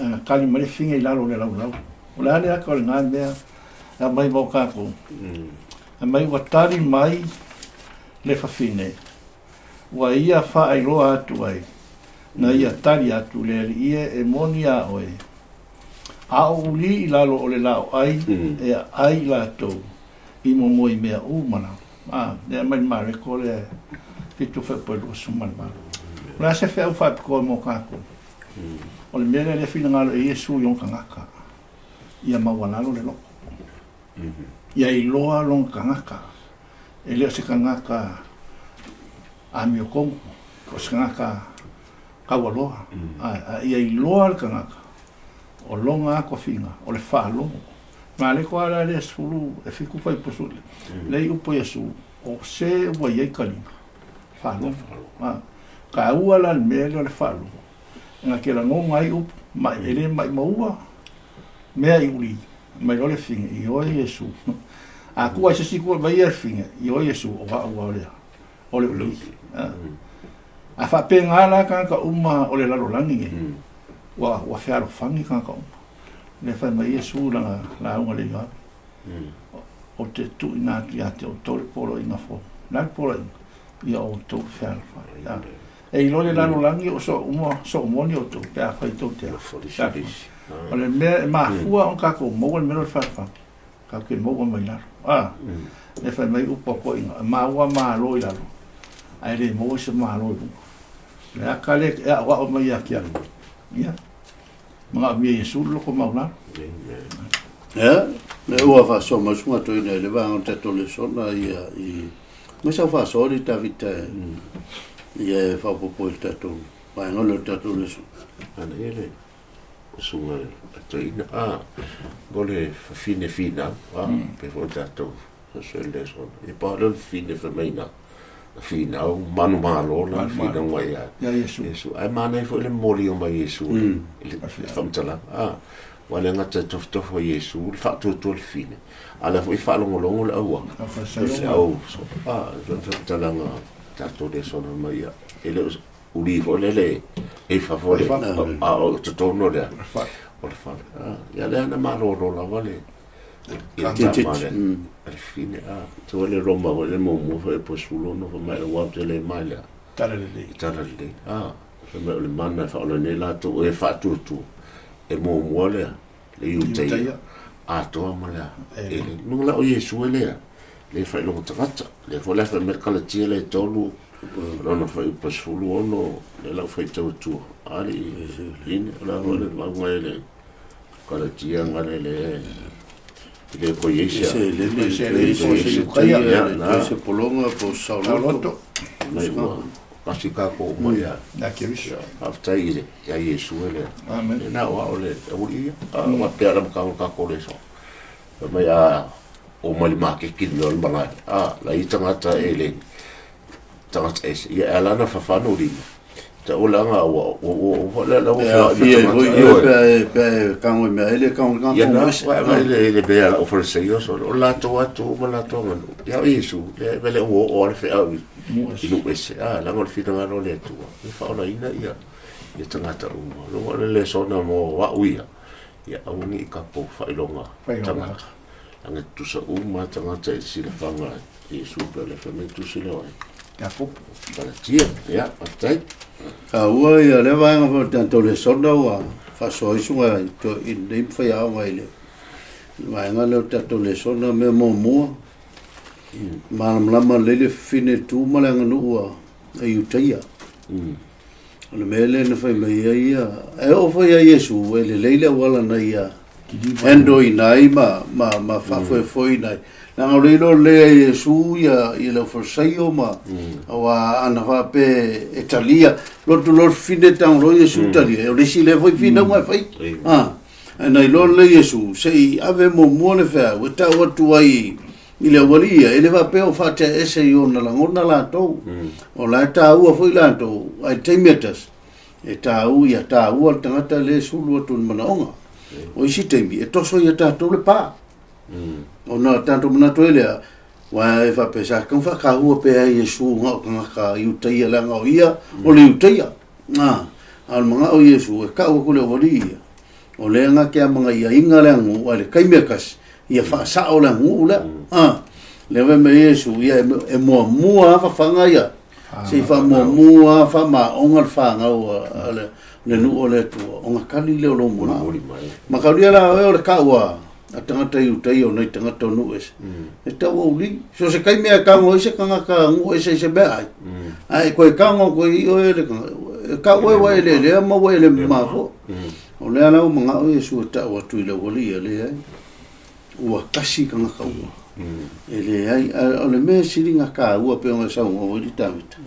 Ae na tali mai le fafine i lalo o le laulau. O le a le ata o lena mea e aumai mo tatou? Aumai ua tali mai le fafine, ua ia faailoa atu ai, na ia tali atu le Alii e, e moni iā oe, a o uli i lalo o le laoʻai e aʻai i latou i momoi mea uma la. A, lea mai le Mareko lea 7:28. O le a se feau faapitoa mo tatou? O le mea lea lea finagalo e Iesu i ona tagata, ia maualalo le loto. Ia iloa lona tagata, e le o se tagata amiotonu, o se tagata taualoa, a ia iloa le tagata, o lona atofiga, o le faalogo. Mareko lava la lea 17 fuaiupu lea i upu a Iesu, o se ua i ai taliga, faalogo. Taua la le mea lea o le faalogo, na te lagona ai upu, ma e le maʻimaua mea i uli mai loa le fine, ioe Iesu. A tuu ai se isi itu aumai ia le fine, ioe Iesu, o au lava lea, o le uli. A faapena la tagata uma o le lalolagi nei, ua fealofani tagata uma. Lea fai mai Iesu i lana lauga le Ioane, Ou te tuuina atu ia te outou le poloaiga fou. O le a le poloaiga? Ia outou fealofani. E iloa le lalolagi o soo uma, soo moni outou pe afai tou te fealofani. O le mea e mafua ona tatou maua le mea lea o le fealofani, tatou te maua mai lalo. A, lea fai mai upu a toeaiina, e maua malo i lalo, ae le maua se malo i luga. O le ata lea e aoao mai ia te au. Ia, manaomia e Iesu le loto maualalo. Ia, me ua faasoa mai susuga toeaina i le vaega o le tatou lesona ia i ma sau faasoa le Tavita ia e faaopoopo i le tatou vaega lea o le tatou lesona. Ana ia le susuga a toeaina, a, mo le fafine finau, a, pe foi tatou suesue le lesona. Ia pau lea o le fafine fai mai na finau, manumalo la finau mai ia Iesu. Iesu. Ae manaia foi le momoli mai Iesu i le faamatalaga. A, ua le gata e tofotofo e Iesu le faatuatua le fafine, a o lea foi e faalogologo le auala. Le au, a, le faamatalaga tatou lesona mai ia. E le o uli foi lele e i fafo le, a o totonu o le, o le fale. A, ia lea na malolo lava le, ia tama le, le fafine. A, tua le Roma foi le muamua foi e po 16 fai mai aua ou te le mai lea. Tala lelei. Tala lelei. A, fai mai o le mana e faaola nei latou e faatuatua. E muamua lea, le Iutaia, atoa ma le a. E le, nunga la o Iesu e lea, le faailoga tagata. Lea foi la fai mai le Kalatia lea e tolu, lona fuaiupu 16, lea la ua faitau atua. Ali, ine, o la foi le mauga e le Kalatia nga le le, i le ko iesia. Se le le se le se se se polonga po sauloto. Mai ua kasi kako uma ia. Ia Keriso. Faafetai i le ia Iesu e le. Amen. E na o ao le uli ia. A ua pea la makau kako le so. Fai mai a o mai le makeki le mea o le malae. A la i tagata e le tagata ese. Ia e ala na fafano lima. Ta o langa ua ua ua ua la la ua E aafia ai foi oe pe a e pe a e kago i mea ele kago i Ia na ua ua le le mea la o fariseio so o latou atu ma latou aganu. Ia o Iesu le vele ua oo a le feau i i nuu ese. A leaga o le finagalo o le Atua e faaolaina ia ia tagata uma. Luga o le lesona mo au ia, ia aua ne i tatou faailoga tagata. Leaga e tutusa uma tagata i le silafaga i Iesu pei o le fai mai tusi lea o ai. Iakopo. Galatia, ia, faafetai. Taua ia lea vaega foi o le tatou lesona ua faasoa ai susuga i toeaiina nei ma faiaoga i le vaega lea o le tatou lesona. Mea muamua, malamalama lelei le fafine tu ma le aganuu a Iutaia. O le mea lea na fai mai ai ia, e oo foi ia Iesu, e lelei le auala na ia handle-ina ai ma, ma, ma faafoefoeina ai. Leaga o le iloa lelei e Iesu ia, ia le aufalesaio ma, aua ana faapea e talia, lotu loa le fafine tago loa Iesu talia, o le isi lea foi finauga e fai. Ae na iloa lelei e Iesu, se i ave muamua le feau e tau atu ai i le aualii ia, e le faapea o faatea ese i ona lagona latou. O la e taua foi latou, ae i le taimi e tasi, e taua, ia taua le tagata lea e sulu atu i le manaoga. O isi taimi, e toso ia tatou le pa. Ona tatou manatu ai lea, aua e faapea sa tatau ona faataua pea e Iesu na o tagata Iutaia leaga o ia o le Iutaia. A, a o le manao o Iesu e tau atu i le aualii ia, o lea na te amanaiaina le aganuu ae le taimi e tasi, ia faasao le aganuu lea. A, lea fai mai Iesu, ia e muamua lava fafaga ia, se i faamuamua lava faamaoga le fanau a le nuu o le Atua, ona kali lea o lou manao. Mataulia la oe o le tau a a tagata Iutaia o nai tagata o nuu ese, e tau auli. So se taimi e tago ai se tagata nuu ese i se meaai, ae e toe tago atu ai i oe le tagata, e tau oe ua e lelea ma ua e le mama foi. O lea la ua manao Iesu e tau atu i le aualii ia, leai, ua tasi tagata uma. E leai, a o le mea sili ona taua pei ona e saunoa foi le Tavita,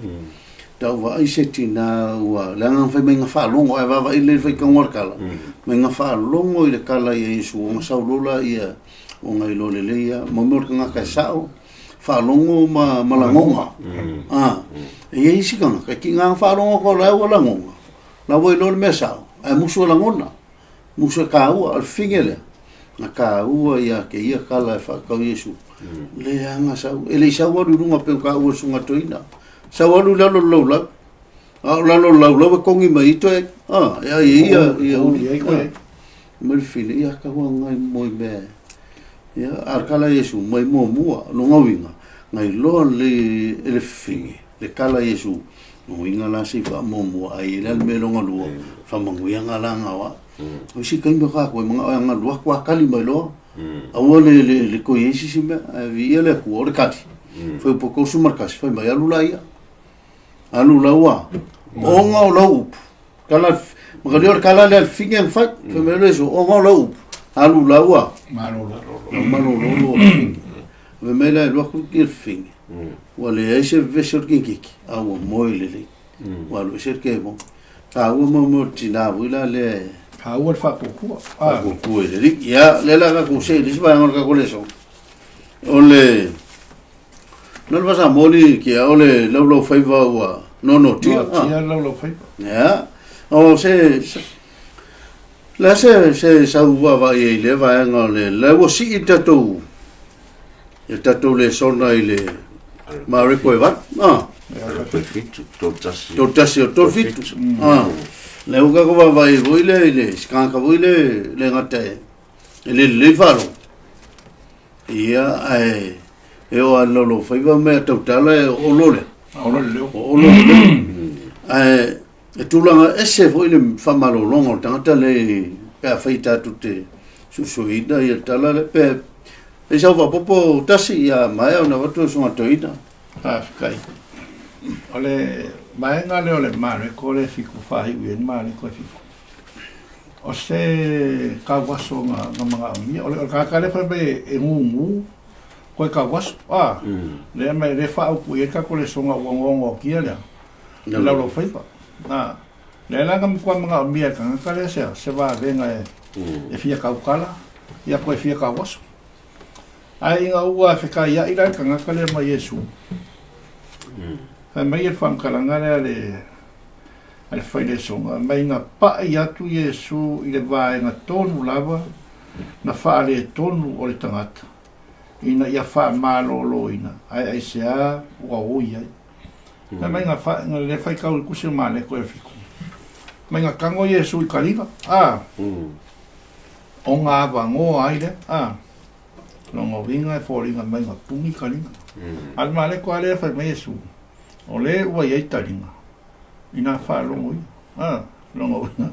Tau vaai se tina ua leaga na fai mai na faalogo ae vaavaai lelei le faitauga o le tala mai na faalogo i le tala ia Iesu ona sau loa laia ona iloa lelei lava mo mea o le tagata e sao faalogo ma ma lagona a e i ai isi tagata e tiga na faalogo atu o la ua lagona la ua iloa le mea sao ae musu e lagona musu e taua o le fine lea na taua ia te ia tala e faatau Iesu leaga sau e le i sau alu i luga pei ona taua e le Susuga Toeaina Sau alu i lalo o le laulau. A o lalo o le laulau e kogi mai ai toe, a, e ai e ia, ia uli ai koe. Mai le fili, ia taua ngai moi mea. Ia, a kala Iesu mai muamua, longa uiga, ngai loa le, e le fili, le kala Iesu, longa uiga la se i faamuamua ai e le ale mea longa lua, faamanuiaga la nga oa. O isi taimi o kākou e manao e aga luatu a kali mai loa. Aua le, le, le toe i ai se isi mea, ae viia le Atua, o le kali. Fai upu 31, fai mai, alu la ia. Alu la ua, ona o lau upu. Kala, makalia o le kala lea le fine na fai. Fai mai le Iesu, ona o lau upu. Alu la ua. Malolo. Malolo o le fine. Fai mai la e alu atu le fine. Ua leai se vevesi o le kikiki, a ua moe lelei. Ua alu ese le kemo. Taua mo mo tinā foi la lea e Taua le faatuatua. Faatuatua i le alii. Ia, lea la tatou see i le isi vaega o le tatou lesona. O le Na le faasamoli kia o le laulaufaiva ua nonotia. Nonotia le laulaufaiva. Ia. O se le a se se sau vaavaai ai i lea vaega o le la ua sii le tatou le tatou lesona i le Mareko e 8. Ah. Toe fitu, tolu tasi. Tolu tasi o tolu fitu. Ah. Le ua tatou vaavaai ai foi lea i le se tagata foi le le gata e e le lelei le faalogo. Ia, ae e oo lava i le laulaufaiva ma mea tautala e olo lea. Olo le leo. O olo le leo. Ae e tulaga ese foi le faamalologa o le tagata lea pe afai tatou te suesueina ia le tala lea pe e sau faaopoopo tasi ia maea ona avatu le Susuga Toeaina. Faafetai. O le vaega lea o le Mareko lea e fiku faaiu i ai le Mareko e fiku. O se tauaso na, na manaomia. O le, o le tagata lea fai mai e gugu koe tauaso. A, lea mai lea faaupu i ai le tatou lesona ua noanoatia lea. Le laulaufaiva. A, lea la na matua manaomia e le tagata lea se, se vavega e, e fia tautala, ia koe fia tauaso. Ae ina ua fekaia'i la le tagata lea ma Iesu, fai mai le faamatalaga lea a le a le failesoga, mai na pa'i atu Iesu i le vaega tonu lava na faaletonu o le tagata, ina ia faamaloloina, ae aisea ua oi ai. Fai mai na fa, na le faitau i kusi o Maleko e fiku. Mai na tago Iesu i kaliga, a, ona avanoa ai lea, a, lona uiga e foliga mai na puni kaliga. A le Maleko a lea fai mai Iesu, o le ua i ai taliga, ina faalogo ia, a, lona uiga,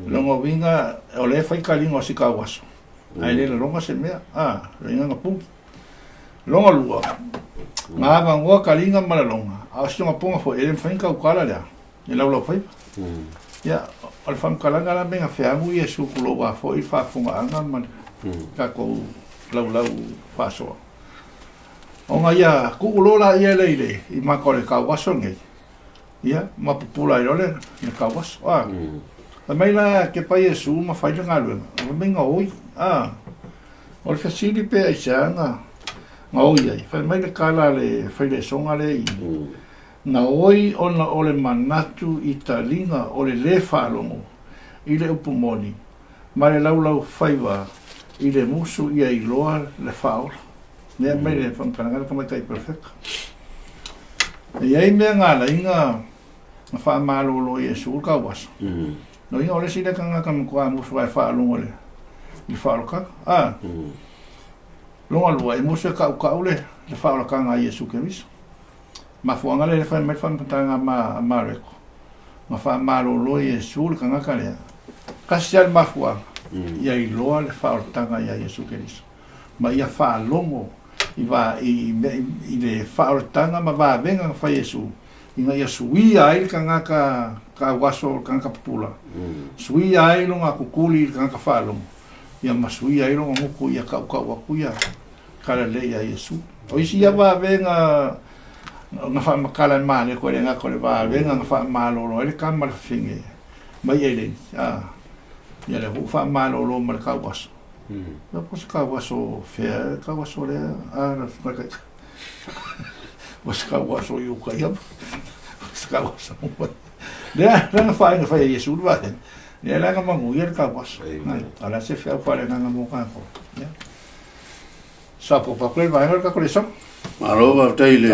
lona uiga o lea e fai kaliga o si kauaso, ae le laloga se mea, a, lona uiga na puni. Lona lua, na avanoa kaliga ma laloga, a o si ona poga foi, e le mafai ona tautala lea, e laulaufaiva. Ia, o le faamatalaga la mea na feagu Iesu tulou a foi le faafofogaaga ma le tatou laulau faasoa. Ona ia tuu loa laia lea i le i mata o le tauaso lenei, ia, ma pupula ai loa le, le tauaso. A, fai mai la kepa Iesu ma fai le galuega, fai mai na oi. A, O le fesili pe aisea na Gaoi ai. Fai mai le kala a le failesoga lea i Gaoi ona o le manatu i taliga o le lē faalogo i le upu moni ma le laulau faiva i le musu ia iloa le faaola. Lea mai le faamatalaga a le Tamaitai Perofeta. E i ai mea na ala ai na faamalolo e Iesu le tauaso. Loiga o le isi lea tagata matua musu lava e faalogo i le faaolataga. A. Lona lua, e musu e tautau le faaolataga a Iesu Keriso. Mafuaaga lea e fai mai le faamatalaga a Mareko, na faamalolo e Iesu le tagata lea, tasi lava le mafuaaga, ia iloa le faaolataga ia Iesu Keriso, ma ia faalogo i i i le faaolataga ma vavega na fai e Iesu, ina ia suia ai le tagata tauaso, le tagata pupula, suia ai lona tutuli i le tagata faalogo, ia ma suia ai lona gutu ia tautau atu ia tala lelei ia Iesu. O isi ia vavega na faamatala e Mareko e le gata o le vavega na faamalolo ai le tama le fafine mai Eleni, a ia lea foi ua faamalolo ma le tauaso. Ia po o se tauaso fea le tauaso lea, a lau susuga i le Taitai. O se tauaso i uka ia, o se tauaso. Lea lea na fai na fai e Iesu le vavega. Lea la na manuia le tauaso. A o le a se feau faaleagaga mo tatou. Ia. Faaopoopo atu le vaega o le tatou lesona. Malo faafetai i le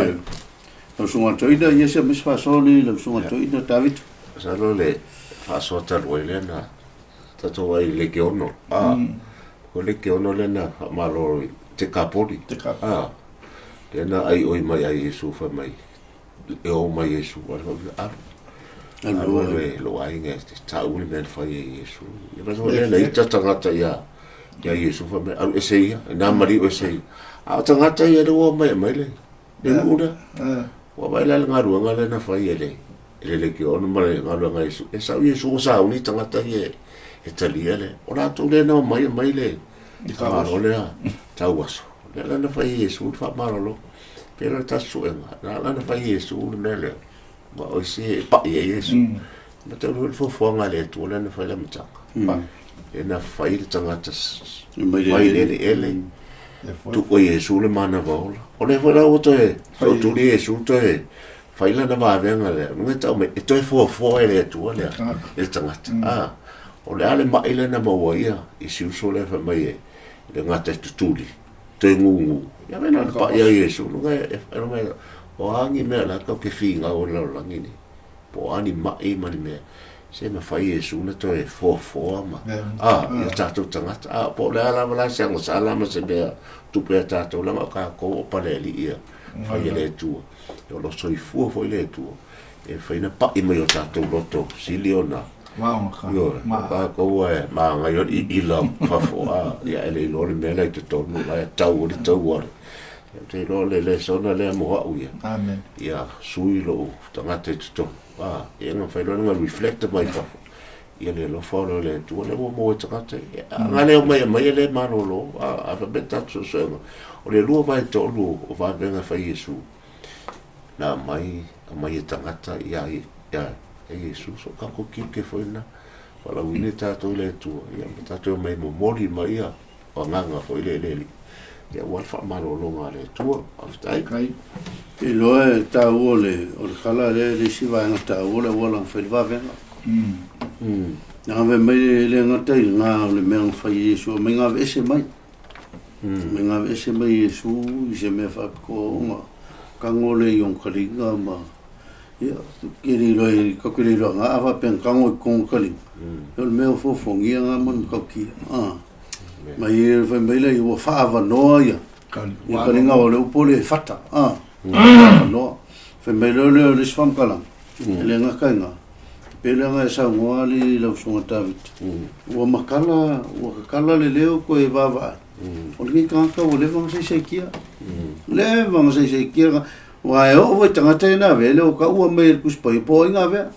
lau susuga Toeaina, ia se aemaise faasoa lenei lau susuga Toeaina David. Masalo le faasoa talu ai lea na tatou ai i le Lekeono. A, o le Lekeono lea na faamalolo i Tekapoli. A, lea na aioi mai ai Iesu fai mai, e o mai Iesu, a le alu. Alu alu e lou aiga e tau le mea na fai e Iesu. Ia ma lea na ita tagata ia ia Iesu fai mai, alu ese ia, e nā maliu ese ia. A o tagata ia le ua mai mai le le nuu lea. Ua vaai la le galuega lea na fai e le e le Lekeono ma le galuega a Iesu. E sau Iesu ua sauni tagata ia e talia le. O latou lea na omai mai le malo lea tauaso. Lea la na fai e Iesu le faamalolo. Pei la le tatou suega, na la na fai e Iesu le mea lea. Ua o isi e pai ai Iesu. Ma tau le foafoaga a le Atua lea na fai le amataga. E na fai le tagata mai le eleele. Tuu e Iesu le manava ola. O lea foi la ua toe sootuli Iesu toe fai lana vavega lea. Nunga tau mai, e toe foafoa e le Atua lea, e le tagata. Ah, o le a le mai lea na maua ia i si uso lea fai mai e le gata e tutuli. Toe gugu. Ia me na pa ia Iesu no ngai e no ngai o a ni mea la kau ke finga o le lalolagi nei. Po o a ni ma'i ma ni mea. Se mafai Iesu na toe foafoa ma a ia tatou tagata. A po o le a lava la se agasala ma se mea tupe a tatou leaga o tatou o palealii ia fai e le Atua. O lo o soifua foi le Atua e fai na pa'i mai o tatou loto sili ona Ioe, o tatou e māngai o le iila o fafo, a, ia e le iloa le mea la i totonu, la e tau ai le taua. Ou te iloa o le lesona lea mo au ia. Amen. Ia sui lou tagata i totonu, a, ia na mafai loa ona reflect mai fafo. Ia le alofa o le Atua lea ua maua e tagata ia. A na le omai e aumai e le malolo, a, a faapea tatou suesuega. O le 2/3 o vavega e fai e Iesu, na aumai, aumai e tagata ia, ia, e Iesu, so tatou tiute foi lena. Valaauina tatou i le Atua, ia ma tatou omai momoli mai ia o agaga foi le le Alii. Ia aua le faamalologa a le Atua. Faafetai. Kai. Te iloa e taua o le, o le kala lea le isi vaega taua le auala na fai le vavega. Na ave mai e le gata i lena o le mea na fai e Iesu, aumai na aveese mai. Aumai na aveese mai e Iesu i se mea faapitoa ona tago lea i ona taliga ma ia, ke le iloa i, tatou te le iloa na, a faapea na tago i totonu o taliga, ia o le mea o fofogia na ma le matautia. Mai e fai mai lea ua faaavanoa ia ia taliga o le upu o le fata. Faaavanoa. Fai mai lea o le isi faamatalaga, e le gata i lena, pei lea na e saunoa alii lau Susuga Tavita, ua matala, ua tatala le leo toe vaavaai, o lenei tagata ua leva ona saisaitia. Leva ona saisaitia. Aua e oo foi i tagata ia na avea, e le o taua mai e le Tusi Paia po o ai na avea.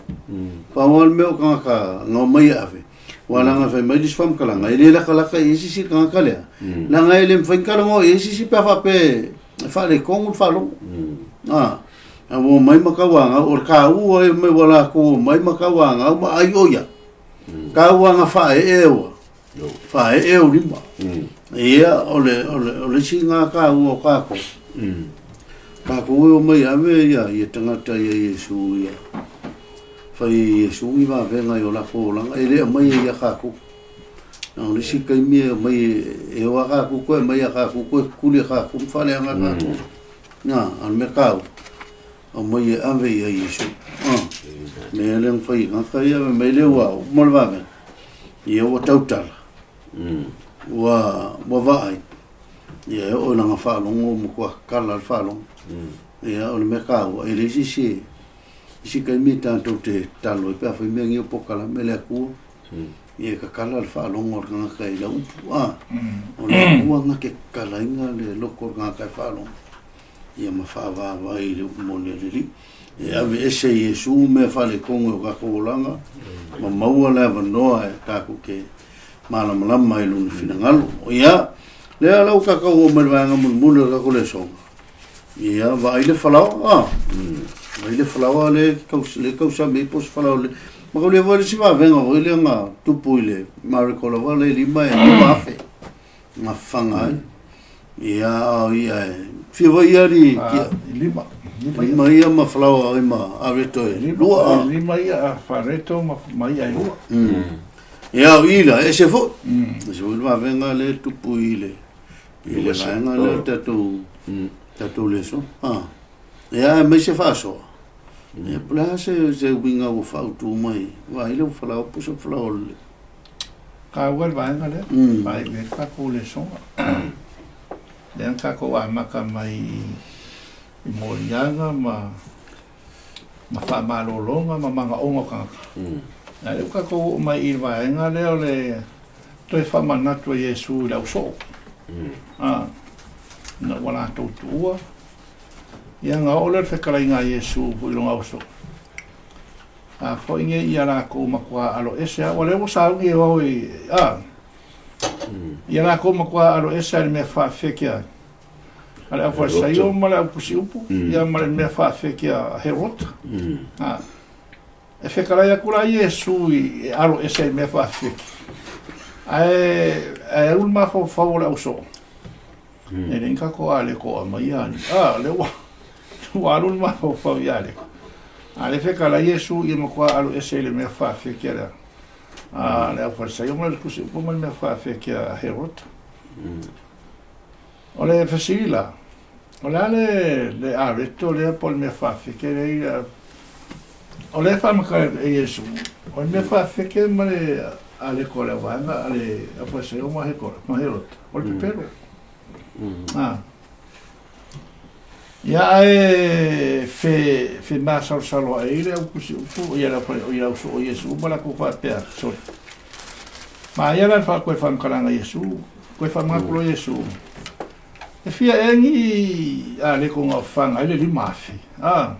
Pau lava le mea o tagata na omai e ave, aua leaga e fai mai le isi faamatalaga, e le latalata i ai se isi tagata lea, leaga e le mafai ona talanoa i ai se isi pe a faapea e faaletonu le faalogo. A ua omai ma tauanau, o le taua ia mai ua latou omai ma tauanau ma ai o ia. Tauaga faaee ua, faaee ou lima. Ia, o le, o le, o le isi ngā kāua o kākou. Kākou e o mai ave ia, ia tagata ia Iesu ia. Whai e Iesu i vāwenga i o lako olanga, e lea mai e ia kākou. Na o le isi kaimi e mai e o a kākou koe, mai a kākou koe, kuli a kākou, mwhaleanga kākou. Nā, a le mea kāu. Au mai e ave ia Iesu. Ah, me le whai ngaka ia, me le ua, mo le vāwenga. Ia ua tautala. Ua, ua vaai, ia e oo i lana faalogo ma kua kala le faalogo. Ia o le mea taua, e leai se isi isi taimi e tatou te tatalo ai pe afai mea nei o polokalame a le Atua, ia e kakala le faalogo a le tagata i lau upu, a. O le Atua na te kakalaina le loto o le tagata e faalogo, ia ma faavaavaai i le upu moni a le Alii. E aveese e Iesu mea faaletonu o tatou olaga, ma maua le avanoa e tatou te malamalama i lona finagalo. Ia, lea la ua tatou oo mai le vaega mulimuli o le tatou lesona. Ia, vaai le falaoa, ah. Vaai le falaoa le le tausami ai po o se falaoa le. Ma kau lea foi le isi vavega foi lea na tupu i le Mariko lava le lima e 5,000 na fafaga ai. Ia, o ia e fia foi ia li kia. Lima. Lima ia ma falaoa ai ma areto e lua. Lima ia a fareto ma ma ia e lua. Ia, o ila, ese foi. Ese foi le vavega le tupu i le i le vaega lea tatou tatou leso. Ah. Ia, mai se faasoa. Ia, po o le a se se uiga ua faautu mai. Vaai le falaoa po o se falaoa lelei. Taua le vaega lea, faaiu ai le tatou lesona. Lea na tatou amata mai i moliaga ma ma faamalologa ma manaoga o tagata. A o lea ua tatou oo mai i le vaega lea o le toe faamanatu a Iesu i le ausoo. Ina ua latou tuua, ia ona oo lea o le fetalaiga a Iesu i lona ausoo. A foi nei ia latou matua alo ese lava, ua lea ua sauni e o i, a, ia latou matua alo ese lava i le mea faafefeke a, a le Aufarisaio ma le Autusiupu, ia ma le mea faafefeke a Herota. A, e fetalai atu la Iesu i, e alo ese ai i mea faafefeke, ae, ae alu le mafaufau o le ausoo, e leai ni tatou aleko o aumaia alii. A, o lea ua, ua alu le mafaufau i aleko. A lea fetalai Iesu ia matua alu ese i le mea faafefeke a a le Aufarisaio ma le Tusi Upu ma le mea faafefeke a Herota. O le fesili la, o le a le, le areto lea po o le mea faafefeke lea i o lea e faamatala e Iesu, o le mea faafefeke ma le aleko a le auvaega a le Aufarisaio ma Herota, o le pepelo. Ah. Ia ae fe fe masalosalo ai le au tusi upu ia le au ia au soo Iesu ma latou faapea sole. Ma ia la fa koe faamatalaga Iesu, koe faamanatu loa Iesu. E fia ea ni a le ko nga fafaga ai le 5,000. Ah.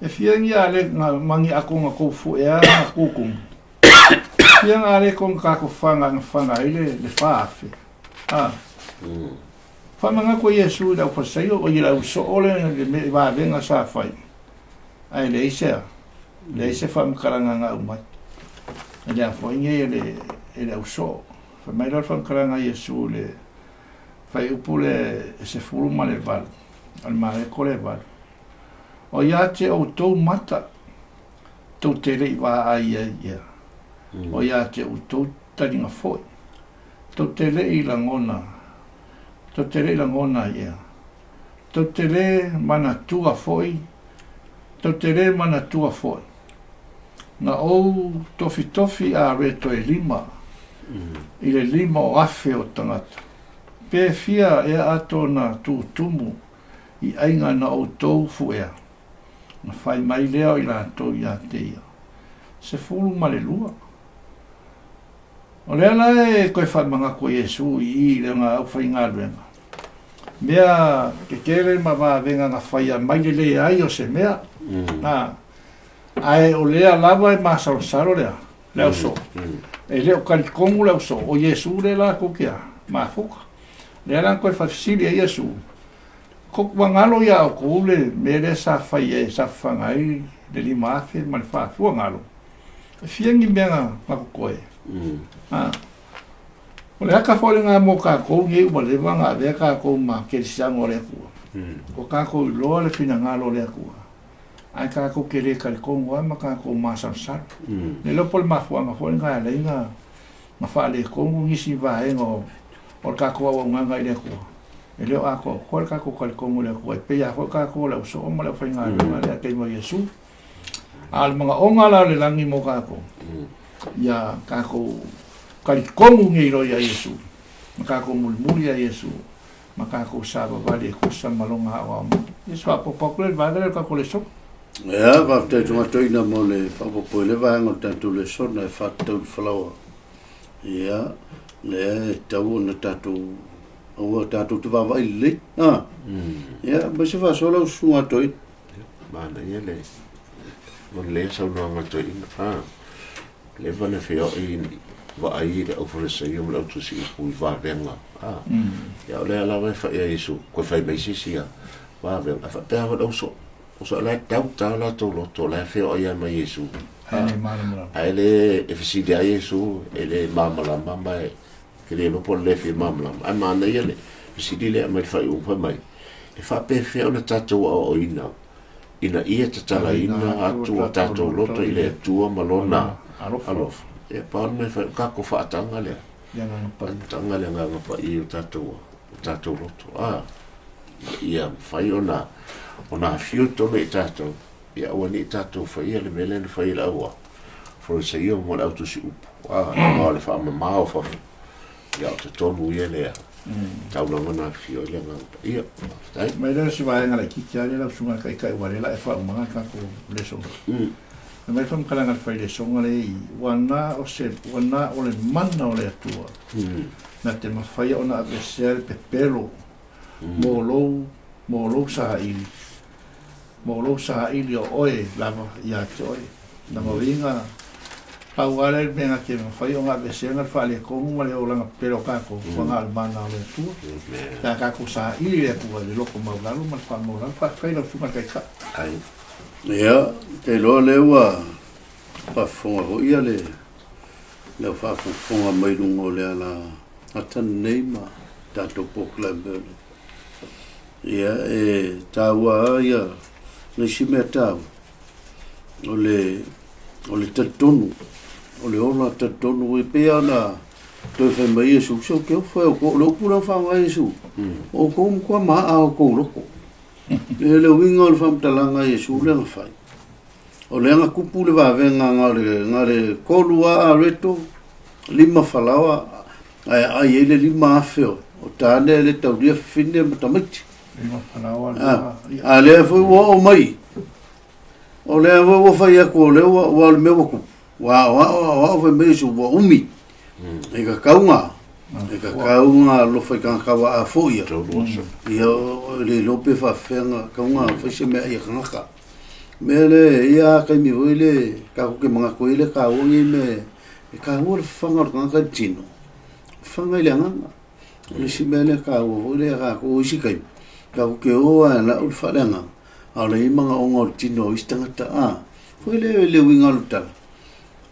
E fia ni a le nga mangi ako nga kou fu'ea nga kukumu. Fia nga le ko nga kako fafaga nga fafaga ai le le 4,000. Ah. Faamanatu e Iesu i le Aufarisaio, o ia le ausoo le le mea i vavega sa fai, ae leai se a, leai se faamatalaga na aumai. E le afoaiga ia le, e le ausoo. Fai mai loa le faamatalaga a Iesu i le fuaiupu le 18, o le Mareko le 8, O ia te outou mata, tou te le i vaai ai ia, o ia te outou taliga foi, Tou te le i lagona, tou te le i lagona ia. Tou te le manatua foi, tou te le manatua foi. Na ou tofitofi a reto e lima, i le lima o afe o tagata. Pe fia ea ato na tutumu i aiga na outou fuea? Na fai mai lea o i latou ia te ia, 12. O lea la e toe faamanatu e Iesu i i i lana aufaigaluega, mea tetele ma vavega na faia mai le leai o se mea, a, ae o lea lava e masalosalo lea, le ausoo. E le o talitonu le ausoo, o Iesu lea latou te a, mafuta. Lea la na toe faafesili ai Iesu, Ko ua galo iā outou le mea lea sa fai ai, sa fafaga ai le 5,000 ma le 4,000, ua galo. E fia ni mea na totoe. A. O le aka foi lena mo kākou nei ua leva ona avea kākou ma kerisiano a le Atua. Ua kākou iloa le finagalo o le Atua, ae kākou te le talitonu lava ma kākou masalosalo. Le iloa po o le mafuaaga foi lena e ala ai ona faaletonu nisi vaega o le kākou auaunaga i le Atua. E le o atoatoa le kākou talitonu i le Atua, e pei lava foi kākou o le ausoo ma le aufaigaluega i le taimi o Iesu. A o le manaoga la o le lagi mo kākou, ia kākou talitonu nei loa iā Iesu, ma kākou mulimuli iā Iesu, ma kākou savavali e tusa ma lona aoao mai. Ia se faaopoopo atu lea i le vaega lea o le tatou lesona. Ia, faafetai Togatoina mo le faaopoopo i le vaega o le tatou lesona e faatatau i le falaoa. Ia, lea e tatau ona tatou aua tatou te vaavaai lelei. Ah. Ia, ma se faasoa lau susuga Toeaina. Manaia le o le saunoaga toeaina. Ah, leva na feoai vaai i le aufalesaio ma le autusi upu i vavega. Ah, ia o lea lava e fai a Iesu, koe fai mai se isi a vavega. Ae faapea lava le auso, auso la e tauta o latou loto, la e feoai lava ma Iesu. Ae le malamalama. Ae le e fesili ai Iesu, e le malamalama ma e ke le iloa po o le le fia malamalama. Ae manaia le fesili lea e aumai i le faaiuga fai mai, e faapefea ona tatou aoaoina ina ia tatalaina atu o tatou loto i le Atua ma Lona alofa. Ia, pau le mea e fai, o tatou faataga lea. Faataga le Agaga Paia i o tatou loto. A, ia mafai ona afio i totonu ia i tatou, ia aua ne i tatou faia le mea lea na fai e le au Farisaio ma le au tusi upu. A, aua o le faamama o fafo. Ia o totonu ia lea. Tau lava na afio ai le Agaga Paia. Faafetai. Mai lea o si vaega laitiiti lava lea lau susuga i le Taitai ua lea la e faaumaga le tatou lesona. Fai mai le faamatalaga a le failesoga lea i ua na o se ua na o le mana o le Atua na te mafaia ona aveesea le pepelo mo lou mo lou saili mo lou saili o oe lava ia te oe. Lona uiga, pau lava lea le mea na te mafai ona aveesea le faaletonu ma le olaga pepelo o tatou, ua na o le mana o le Atua. Pe a tatou saili i le Atua i le loto maualalo ma le faamaualalo, faafetai i lau Susuga i le Taitai. Ia, ou te iloa o lea ua faafofoga foi ia le le au faafofoga mai luga o le ala ata lenei ma tatou polokalame o le Ia, e taua lava ia le isi mea taua, o le, o le talitonu, o le ola talitonu. E pei lava ona toe fai mai Iesu, se ou te ofo e outou, o le upu lea ua faaaoga e Iesu, o outou matua maaa o outou loto. E le uiga o le faamatalaga a Iesu lea na fai, o lea na tupu le vavega na o le, na o le tolu lava areto, lima falaoa, ae aai ai le 5,000 o tane e le taulia fafine ma tamaiti. A lea foi ua oo mai, o lea foi ua fai atu o lea ua, ua o le mea ua tupu, ua aoao, aoao fai mai Iesu ua umi. E kakau e kakau ngā alofa i tagata wa a fo ia. Ia o le iloa pe faafefea nga kau ngā fai se mea ia kangaka. Mea le ia kaimi foi le kākou ke manatu ai le kāua nei me E kāua le fafaga o le tagata i le tino, fafaga i le agaga. O le isi mea lea kāua foi lea kākou o isi taimi, tatou te o lava e lau le faaleagaga, a o le i ai manaoga o le tino o isi tagata, a, foi lea i le uiga o le tala,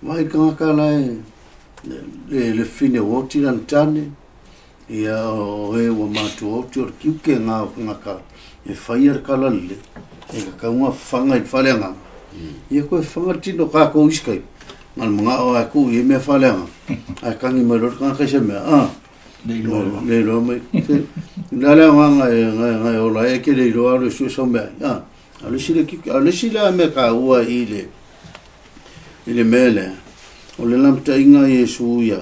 vaai i le tagata la e, le fafine ua oti lana tane, ia o e ua matua oti o le tiute lena o tagata e faia le tala lelei, e tatau ona fafaga i le faaleagaga, ia toe fafaga le tino o kākou isi taimi, na o le manao lava e tuu i ai mea faaleagaga, ae tagi mai loa le tagata i se mea, a, le iloa mai. O le a le agaga e ola ai, e te le iloa alu e sue sau mea ai, a. A o le isi le tiute, a o le isi la mea taua i le, i le mea lea, o le lamataiga a Iesu ia,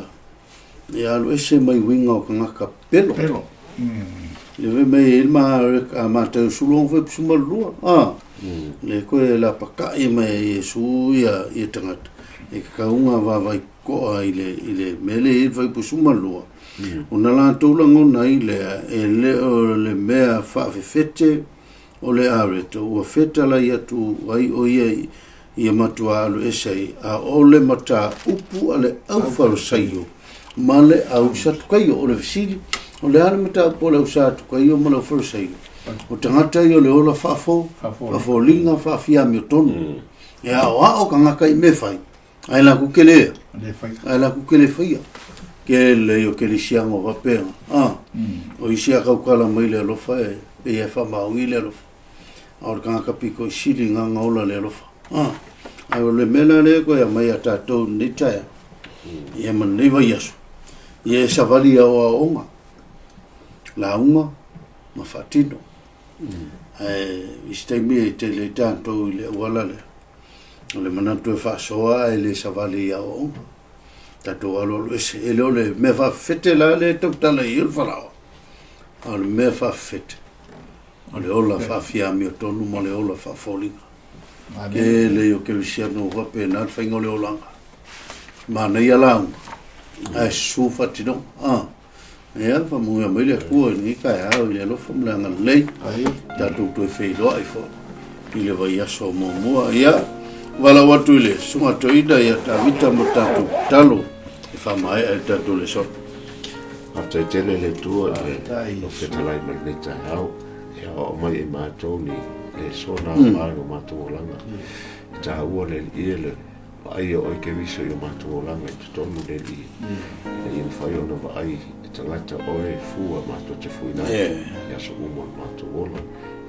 e alu ese mai uiga o tagata pelo. Pelo. Le fai mai ai le ma a Mataio 16 12, a. Le koe lapakai mai e Iesu ia ia tagata e tatau ona vaavaai totoa i le i le mea lea e i ai le fuaiupu 12. Ona latou lagona ai lea e le o le mea faafefete o le areto ua fetalai atu ai o ia ia matua alu ese ai, a o le mataupu a le au Farisaio ma le au Satukaio. O le fesili, o le a le mataupu a le au Satukaio ma le au Farisaio? O tagata ia o le ola faafo, faafoliga, faafiamiotonu. E aoao tagata i mea fai, ae latou te le, ae latou te le faia. Tele ia o kerisiano faapea, a, o isi a tautala mai le alofa e pei e faamaoni le alofa. A o le tagata pito i sili na ona ola le alofa. A, ae o le mea la lea e toe aumai ia tatou i lenei taeao, ia ma lenei vaiaso, ia e savali i aoaoga, lauga ma faatino. Ae i isi taimi e tele ai tatou i le auala lea, o le manatu e faasoa ae le savali i aoaoga. Tatou aloalo ese, e le o le mea faafefete la lea e tautala i ai o le falaoa, a o le mea faafefete, o le ola faafiamiotonu ma le ola faafoliga. Tele ia o kerisiano ua faapena le faiga o le olaga. Manaia lauga, ae susu faatinoga. Ah. Ia, faamanuia mai le Atua i lenei taeao i le alofa ma le agalelei. Tatou toe feiloai foi i le vaiaso muamua. Ia, valaau atu i le Susuga Toeaina ia Tavita ma tatou tatalo e faamaea i le tatou lesona. Faafetai tele le Atua i le lou fetalai mai lenei taeao. Ia oo mai i matou ni lesona aoga i lo matou olaga. E taua le Alii e le vaai o oe Keriso i o matou olaga i totonu le Alii. Ina ia mafai ona vaai e tagata oe e fua matou te fuina atu i aso uma o le matou ola.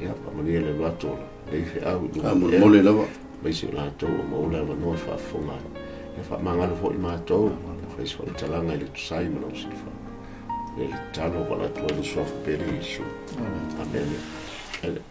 Ia, faamanuia le alu atu o lenei feau i luma o le ea. lava. Aemaise o latou ua maua le avanoa e faafofoga ai. Ia faamagalo foi matou, fai se faamatalaga i le tusai ma lau silafia. Le tatalo ua avatu ai le suafa pele Iesu. Amene.